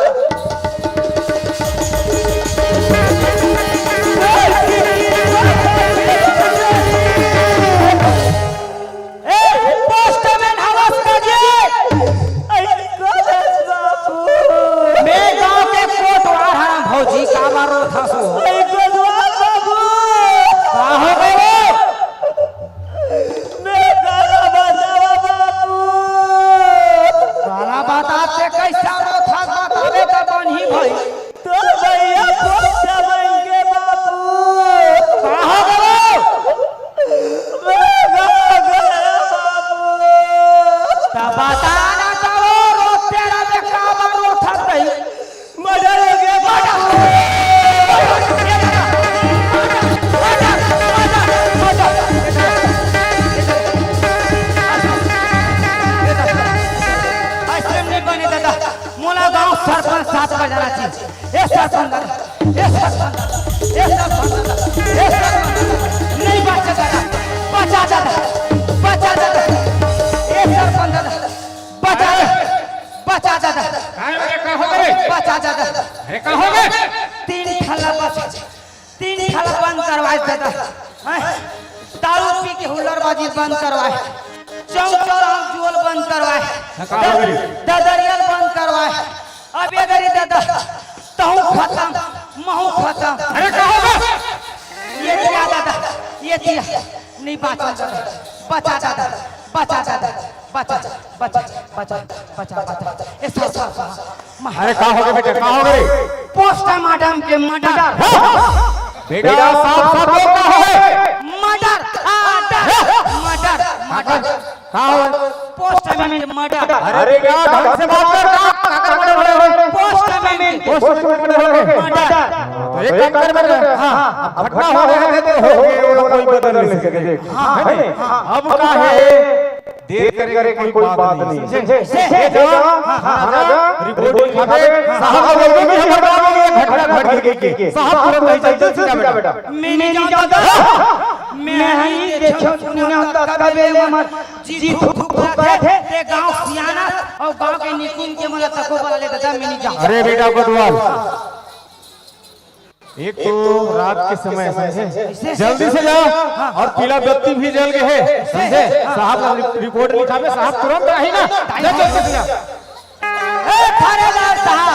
ए, पोस्टमैन हवस का जे? अई कोलस बाबू। मैं गांव के कोटवार हरं भौजी, काबर रोथस हो? अई कोटवार बाबू। का हो गए वो? मैं काला बतावा बाबू। काला बतात ते कैसा रोथस, बतावे त बनही भाई। तो भैया पोस्टमैन के बाबू। का हो गए वो? मैं का गए बाबू। त बता ना त वो रोते रहे, काबर रोथस रही? मर्डर हो गया बाबू। Murder, murder, murder. ऐसे नहीं बने दादा। मोला गांव सरपंच साहब का जाना चाहिए। ए सरपंच दादा, ए सरपंच दादा, ए सरपंच दादा, ए सरपंच दादा, नहीं बचा दादा, बचा दादा, बचा दादा, ए सरपंच दादा, बचा दादा, बचा दादा, अरे का हो गए? बचा दादा, अरे का हो गए? तीन ठल्ला बचा, तीन ठल्ला बंद करवाए दादा, हैं? दारू पी के हुल्लड़बाजी बंद करवाए, चौक चौराहा जुअल बंद करवाए, हाँ, का हो गए? ददरियल बंद करवाए। अब ये करी दादा, तहूँ खत्म, महूँ खत्म। अरे का हो गए? ये दिया दादा, ये दिया, नहीं बचा दादा, बचा दादा, बचा दादा, बचा, बचा, बचा, बचा, बचा। ए साहब, साहब, साहब, अरे का हो गए बेटा, का हो गए? पोस्टमार्टम के मर्डर। बेटा साफ साफ बोल, का हो गए? Murder, murder, murder, murder. का हो? Postman murder. अरे क्या ढंग से बात कर, का, काकर मर्डर हो रहे हो? पोस्टमैन। पोस्टमैन मर्डर हो रहे हैं। मर्डर। तो एक काम कर, मर्डर। हाँ, अब घटना हो रहा है तो हो गए, वो कोई बदल नहीं सके। हाँ, है नहीं? हाँ। अब का है? देर करे कोई बात नहीं। से, से, से, ये जा, हाँ, हाँ, थाना जा, रिपोर्ट लिखावे, साहब बोल दो कि हमारे गांव में ये घटना घट गई कि साहब तुरंत नहीं चलते, सीधा बेटा। मैं नहीं जानता। मैं ही देखे सुने हों त कबे ले मन जी धुक धुक करत हे। ते गांव सियान अउ गांव के निकुम के मोला तको बला ले ददा, मैं नहीं जांव। अरे बेटा कोतवाल, एक तो रात के समय, समझे, जल्दी से जाओ। और पीला बत्ती भी जल गए है, समझे? साहब ला रिप-, रिपोर्ट लिखाबे, साहब तुरंत आही ना। जा जल्दी से जा। ए थानेदार साहब,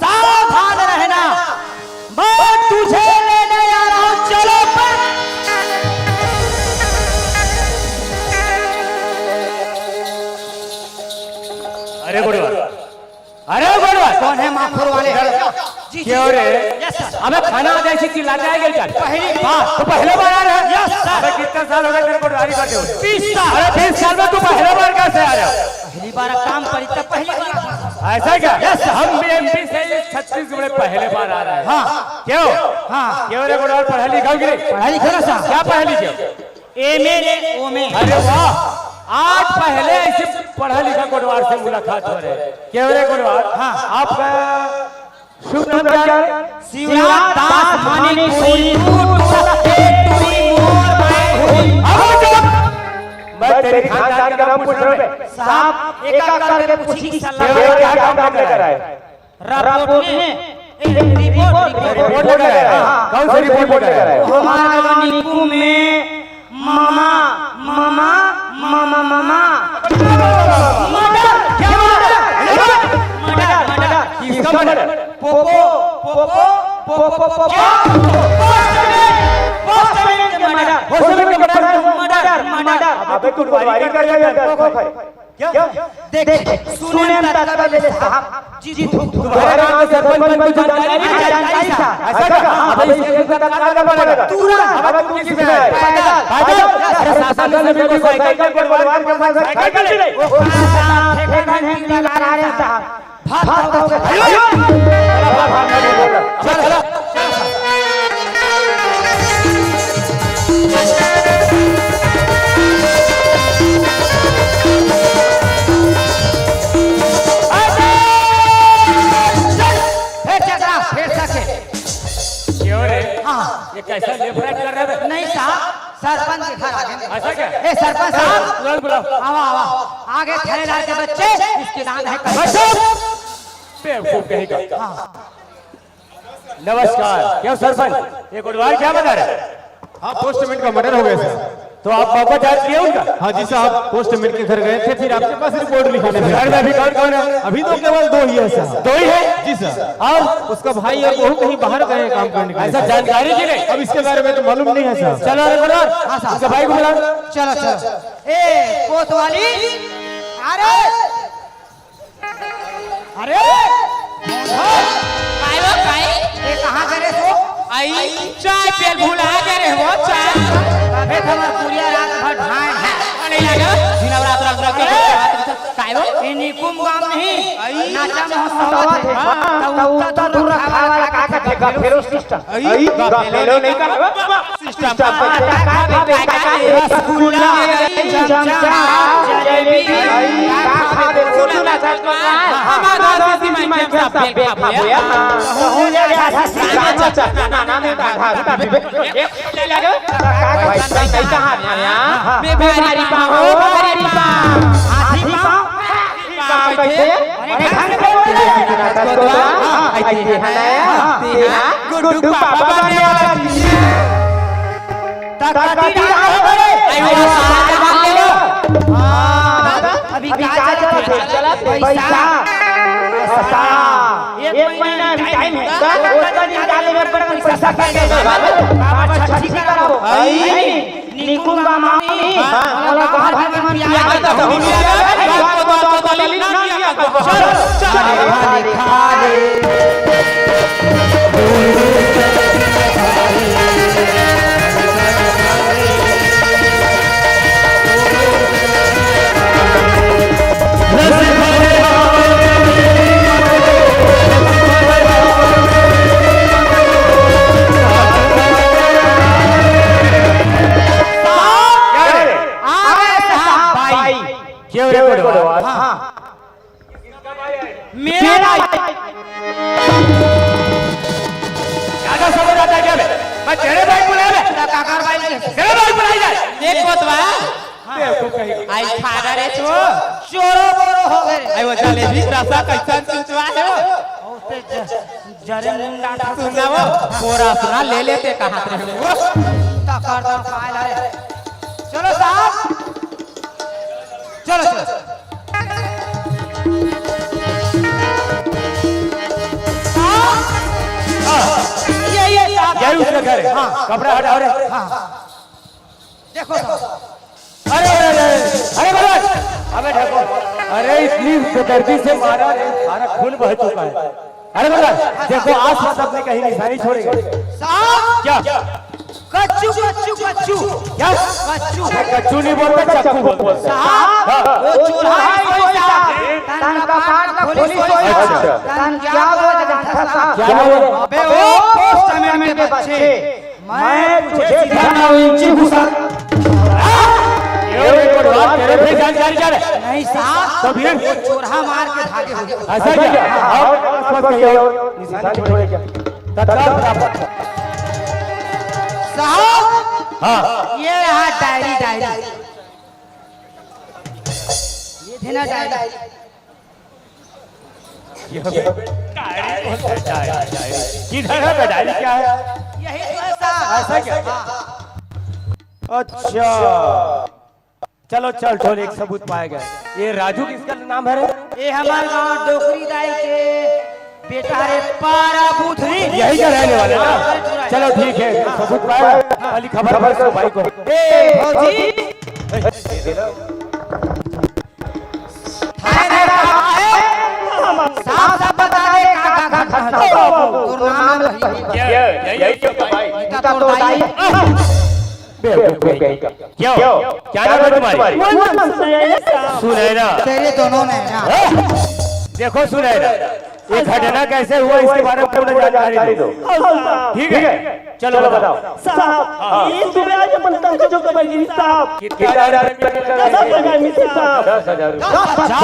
सावधान रहना, मैं तुझे लेने आ रहा हूँ, चलो पर। अरे गुरुवार, अरे बड़वा, कौन है माखुर वाले? जी, जी। क्यों रे? Yes, sir। अबे थाना आ जाए, चिल्लाता है क्या? पहली बार। तो पहले बार आ रहा है? Yes, sir। अबे कितना साल हो गए तेरे को पटवारी करते हुए? बीस साल। अरे बीस साल में तू पहले बार कैसे आ रहा है? पहली बार काम पड़ी तब पहली बार। ऐसा क्या? Yes, sir। हम भी एमपी से छत्तीसगढ़ में पहले बार आ रहे हैं। हाँ। क्यों? हाँ। क्यों रे गुरुवार, पढ़ा लिखा हो कि नहीं? पढ़ा लिखा ना साहब। क्या पढ़ा लिखे हो? एमए ले ओमे। अरे वाह, आज पहले ऐसे पढ़ा लिखा कोटवार से मुलाकात हो रही है। क्या हो रहे कोटवार? हाँ। आपका शुभ नाम क्या है? शिवराज दास मानिक पुरी, टू टू एक टू मोर बाय हुई। अब चुप। मैं तेरी खानदान का नाम पूछ रहा हूँ बे। साहब, एक एक करके पूछी कि सलाह। क्या काम करने का है? रिपोर्ट में, ए, रिपोर्ट, रिपोर्ट। रिपोर्ट लेकर आया है। हाँ। कौन सी रिपोर्ट लेकर आया है? हमारा निकुम में मामा, मामा, मामा, मामा। Murder, murder, murder, murder. किसका मर्डर? पोपो, पोपो, पोपो, पोपो। पोस्टमैन, पोस्टमैन के मर्डर। पोस्टमैन के मर्डर। Murder, murder. अबे तू पटवारी कर रहा है या क्या? क्या? देख, सुने में तत्काल ले साहब, जी धुक धुक। तुम्हारे गांव के सरपंच को जानकारी नहीं? जानकारी था। ऐसा क्या? हाँ, अबे इसके लिए तत्काल करना पड़ेगा। तुरंत। अब तू किस में है? पैदल। पैदल? अरे शासन ने भी कोई साइकिल के परिवार के पास साइकिल भी नहीं। वो साहब, ठेका नहीं लगा रहे साहब। भाग, भाग, भाग। चल, चल। फेर चकरा, फेर सके। क्यों रे? हाँ। ये कैसा लेफ्ट राइट कर रहे हैं बे? नहीं साहब, सरपंच के घर आ गए। ऐसा क्या? ए सरपंच साहब। तुरंत बुलाओ। आवा, आवा। आगे थानेदार के बच्चे, इसके दांत है। बच्चों! बेवकूफ कहीं का। हाँ। नमस्कार। क्यों सरपंच, ये कोटवार क्या बता रहे हैं? हाँ, पोस्टमैन का मर्डर हो गया सर। तो आप मौका जांच किए उनका? हाँ जी साहब, पोस्टमैन के घर गए थे, फिर आपके पास रिपोर्ट लिखाने थे। घर में अभी कौन कौन है? अभी तो केवल दो ही है सर। दो ही है? जी सर। और? उसका भाई और बहू कहीं बाहर गए हैं काम करने के लिए। ऐसा जानकारी की नहीं? अब इसके बारे में तो मालूम नहीं है सर। चलो अरे कोटवार, हाँ साहब। उसके भाई को बुलाओ। चलो, चलो। ए, कोतवाली, अरे अरे! काय हो, काय? ये कहाँ करे सो? आई, चाय पियल भुला गए रे वो, चाय। अबे तो हमार पुरिया रात भर ढाए हैं। अरे यार, दिन रात रंग रंग के बात। काय हो? ये निकुम गांव नहीं, आई। नाचा महोत्सव है। हाँ, तो उत्तर दूर रखा वाला का का ठेका फेरो सिस्टम। आई, गपेलो नहीं कर। सिस्टम का पैसा का, का, का, का, रसगुल्ला, चमचा, जलेबी, का खाबे, सुन ना, सच में। हमारा दीदी मैं सब बेल खाबो, या? तो हो ले, ले, आधा सीसी का, अच्छा, अच्छा, ना, ना, ना, आधा, आधा, आधा, एक ले ले, का, का, भाई, भाई, कहाँ है, या? मैं भारी पाँव, भारी पाँव। हाथी पाँव? काम कैसे? अरे, घर पे बोल रहे हैं। हाँ, ऐसे है ना? हाँ, तेरा गुड्डू पापा बनने वाला जी। तकती ना हो बड़े। आई वो सारा बात ले लो। हाँ, अभी क्या चला था? चला था। पैसा। पैसा। एक महीना अभी टाइम है। उतना दिन डाले में बड़ा पैसा कट गया। बाबा छठी कराओ। आई। निकुम का मामी, हाँ। मोला गाँव भर के मन पिया दे। आ गए साहब बाई। क्यों रे कोटवार? हाँ। मेरा भाई। ज्यादा समझ आता है क्या बे? तेरे भाई बुलाए बे। त काकर भाई के? तेरे भाई बुलाए जाए। देख कोतवाल। बेवकूफ कहीं। आई खाना रे तू। चोरो बोरो हो गए रे। आई वो जलेबी रसा कैसन चुचवा है वो? ओते ज-, जरे मुंडा था। सुनना वो, वो रसना ले लेते कहाँ से वो? तकर दम पाए ला रे। चलो साहब। चलो, चलो। साहब। हाँ। ये, ये साहब। यही उसका घर है। हाँ। कपड़ा हटाओ रे। हाँ। देखो साहब। अरे, अरे, अरे, अरे, भगवान, अबे ढको। अरे, इतनी बेदर्दी से मारा रे, सारा खून बह चुका है। अरे, भगवान, देखो, आसपास अपने कहीं निशानी छोड़ेगा। साहब। क्या? कच्चू, कच्चू, कच्चू। क्या? कच्चू। अरे, कच्चू नहीं बोलते, चक्कू बोलते। साहब, हाँ। वो चूल्हा ही सोई साहब। तन का पाट का खोली सोई साहब। अच्छा। तन क्या बोला जाता साहब? क्या बोला? अबे, वो पोस्टमैन के बच्चे। मैं तुझे सीधा नौ इंची घुसा। ये एक बार बात तेरे पे जानकारी क्या है? नहीं साहब, तो फिर? वो चोरहा मार के भागे हुए। ऐसा क्या? हाँ। और आसपास कहीं और निशान छोड़े क्या? तत्काल बराबर। साहब, हाँ। ये रहा डायरी, डायरी। ये थे ना डायरी। ये डायरी कौन सा? Diary, diary. किधर है बे? डायरी क्या है? यही तो है साहब। ऐसा क्या? हाँ। अच्छा, चलो, चल, चल, एक सबूत पाया गया। ये राजू किसका नाम है रे? ये हमारे गांव डोकरी दाई के बेटा रे, पारा बुधरी। यही का रहने वाले ना? हाँ, चलो, ठीक है, सबूत पाया। खाली खबर कर उसको, भाई को। ए, भौजी। थाने में कहा है? साफ साफ बता दे, का, का घटना है? तोर नाम नहीं। ये, यही तो भाई। इनका तो दाई। बेवकूफ कहीं का। क्यों? क्या नाम है तुम्हारी? सुनैना। तेरे दोनों नैना। हैं? देखो सुनैना, ये घटना कैसे हुआ, इसके बारे में पूर्ण जानकारी दो। ठीक है? चलो बताओ। साहब, हाँ। ये सुबह आज अपन तंग जो कबर गिरी साहब। कितना हजार रुपया का दस हजार में से साहब। दस हजार रुपया। अच्छा।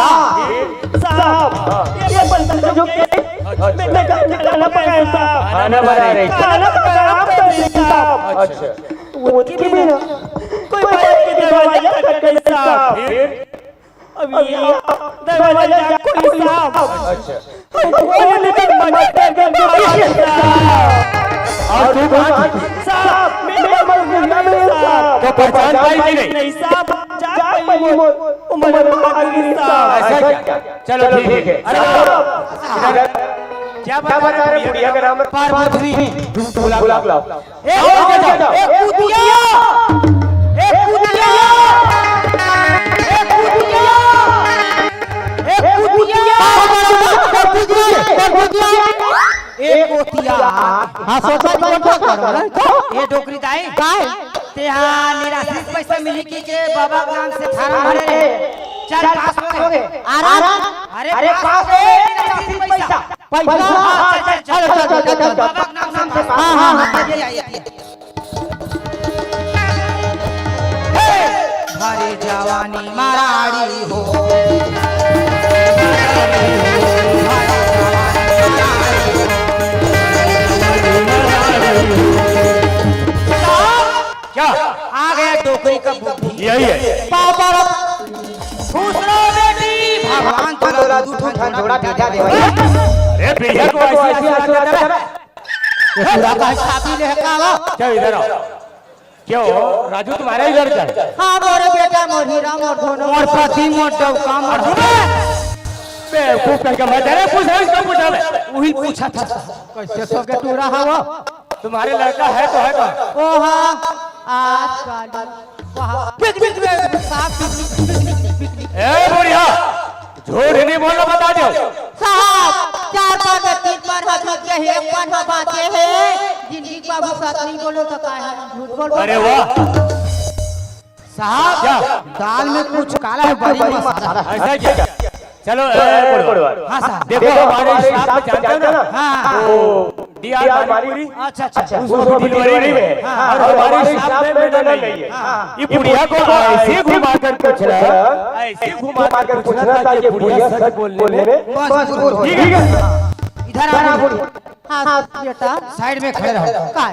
साहब, हाँ। ये अपन तंग जो के, अच्छा। मैं, मैं घर में खाना पकाया साहब। खाना बना रहे। खाना पकाया आप कर रहे साहब। अच्छा। वो की भी ना। कोई बात की दरवाजा खटखटाई साहब। फिर? अभी दरवाजा जा कोई साहब। अच्छा। कोई नहीं, मत कर दे साहब। और तू कहाँ थी? साहब, मैं, मैं, मैं, मैं, मैं, साहब। तो पहचान पाई कि नहीं? नहीं साहब, जा पाई वो, वो मर, मर गई साहब। ऐसा क्या? चलो ठीक है। अरे साहब। इधर क्या बता रहे बुढ़िया का नाम? पार्वती। बुला, बुला, बुला। ए, ए, कुतिया! ए, कुतिया! ए, कुतिया! ए, कुतिया! ए, कुतिया! हाँ, सोचा कि बोलता करो, नहीं तो? ए, डोकरी दाई, काय? ते हाँ, निराश्रित पैसा मिली कि के बाबा के नाम से फार्म भरे रे? चल, पास हो गए। आराम? अरे, अरे, पास पास हो गए, निराश्रित पैसा। पैसा? हाँ, चल, चल, चल, चल, चल, चल। बाबा के नाम से। हाँ, हाँ, हाँ। ये, ये, ये। हे! हरे जवानी मराड़ी हो। क्या? आ गया डोकरी का बुद्धि। यही है। पापा खुश रहो बेटी, भगवान तोला दू ठन जोड़ा बेटा दे भाई। अरे बेटा को ऐसी आशीर्वाद दे। ये पूरा का छापी ले का ला। क्या इधर आओ? क्यों राजू, तुम्हारा ही लड़का है? हाँ, मोरे बेटा, मोर हीरा, मोर धन, मोर पति, मोर डौका, मोर। बेवकूफ करके मैं तेरे पूछ रहा हूँ, इसको पूछा मैं। वही पूछा था। कैसे सो के तू रहा वो? तुम्हारे लड़का है तो है कौन? ओ हाँ, आज काली। वहाँ। पिक, पिक, पिक, साहब, पिक, पिक, पिक, पिक, पिक, पिक। ए बुढ़िया, झूठ नहीं बोलना, बता दो। साहब, चार पर में तीन पर हम जीत गए हैं, एक पर हम बाँचे हैं। जिंदगी का बाबू सच नहीं बोलो तो काय हम झूठ बोल। अरे वाह। साहब, क्या? दाल में कुछ काला है, बड़ी मसाला। ऐसा क्या? चलो, ए, ए, पड़वा। पड़वा। हाँ, साहब। देखो, देखो, हमारे हमारे स्टाफ स्टाफ जानते हो ना? जानते हो ना? हाँ, हाँ। वो D R D R Manikpuri. Manikpuri. अच्छा, अच्छा, अच्छा। वो वो डिलीवरी डिलीवरी में है। में है। हाँ। और और हमारे हमारे स्टाफ स्टाफ में में ननद ननद नहीं नहीं है। है। हाँ। ये बुढ़िया को ऐसे घुमा कर पूछना, ऐसे घुमा कर पूछना ताकि बुढ़िया सच बोलने में मजबूर हो। ठीक है? इधर आ, बुढ़िया। हाँ, बेटा। साइड में खड़े रहो। काय?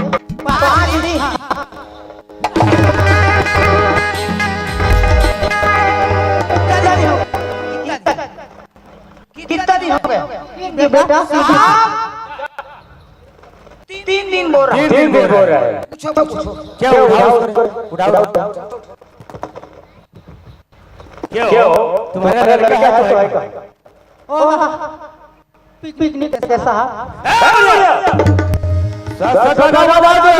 पाँच दिन। कितना दिन हो, कितना दिन हो गया? तीन दिन, बेटा। तीन दिन बोल रहा है। तीन दिन बोल रहा है। पूछो, पूछो। क्या उठाओ उसको? उठाओ, उठाओ। क्या हो? तुम्हारा लड़का है तो है का? ओह, पिकनिक कैसा है? ए, बढ़िया। सर, सर, सर, सर, आवाज दो।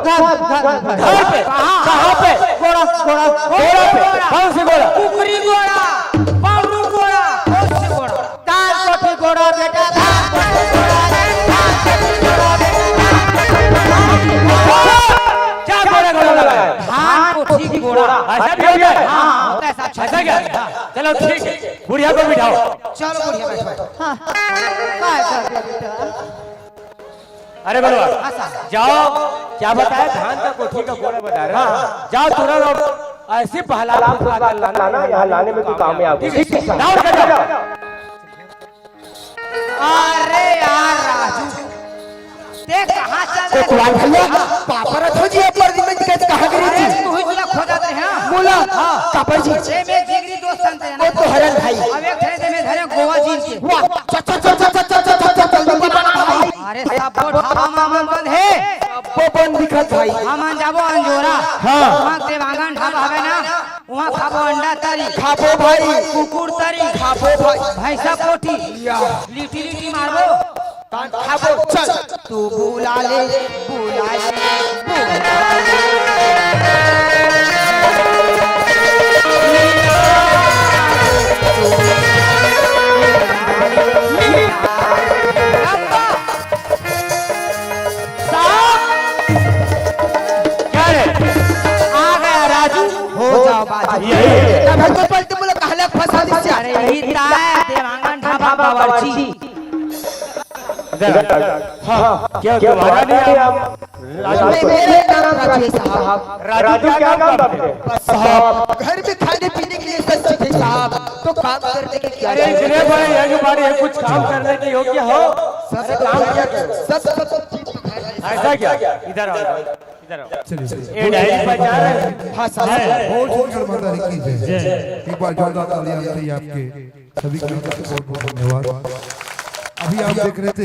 घर, घर, घर। घर पे? कहाँ? कहाँ पे? गोड़ा, गोड़ा। गोड़ा पे? कौन सी गोड़ा? कुकरी गोड़ा, पावरू गोड़ा, कौन सी गोड़ा? धान कोठी गोड़ा बेटा, धान कोठी गोड़ा, धान कोठी गोड़ा बेटा, धान कोठी गोड़ा। क्या गोड़ा, गोड़ा लगा है? धान कोठी गोड़ा। ऐसा भी होता है? हाँ, होता है साहब। ऐसा क्या? चलो ठीक है, बुढ़िया को बिठाओ। चलो बुढ़िया बैठो। हाँ। काय कर दिया बेटा? अरे बलवा, हाँ साहब। जाओ, क्या बताया, धान का कोठी का गोड़ा बता रहे हैं। हाँ। जाओ तुरंत और ऐसी पहला लाना, यहाँ लाने में तू कामयाब हो। ठीक है, ठीक है, जाओ, जाओ। अरे यार राजू, ते कहाँ चल रहे? कुमार भैया, पापा रखो जी, ऊपर दिन में कैसे कहाँ गिरी जी? अरे तू ही जिला खो जाते हैं। बोला, हाँ। कापर जी। ये मेरे जिगरी दोस्त अंते हैं ना। वो तो हरन भाई। अब एक थे में धरे गोवा जी के। वाह, चल, चल, जल्दी बना भाई। अरे सब ढाबा मामन बंद है। वो बंद दिखत भाई। हमन जाबो अंजोरा। हाँ। वहाँ देवांगन ढाबा हवे ना, वहाँ खाबो अंडा तरी। खाबो भाई। कुकुर तरी। खाबो भाई। भैंसा पोटी। या। लिटी लिटी मारबो। तान खाबो, चल। तू बुला ले, बुला ले, बुला ले। साहब! क्या रे? आ गया राजू, हो जाओ बाजू। यही है। तब तो पलटे बोला, कहले फंसा दिस। अरे, यही ताय, देवांगन ढाबा बावर्ची। इधर आ। हाँ, क्या तुम्हारा नहीं नाम? राजू। मेरे नाम राजू है साहब। राजू, क्या काम करते हैं? बस साहब, घर में खाने पीने के लिए सब चीजें साहब, तो काम करने के क्या? अरे, इतने बड़े यज्ञ बाड़ी है, कुछ काम करने के योग्य हो? सब काम किया करो। सब, सब, सब चीज तो घर में। ऐसा क्या? इधर आओ, इधर आओ। चलिए, चलिए। ये डायरी पहचान रहे हैं? हाँ, साहब। बहुत सुंदर माता जी की जय। जय। एक बार जोरदार तालियां आपके, आपके सभी की तरफ से बहुत, बहुत धन्यवाद। अभी आप देख रहे थे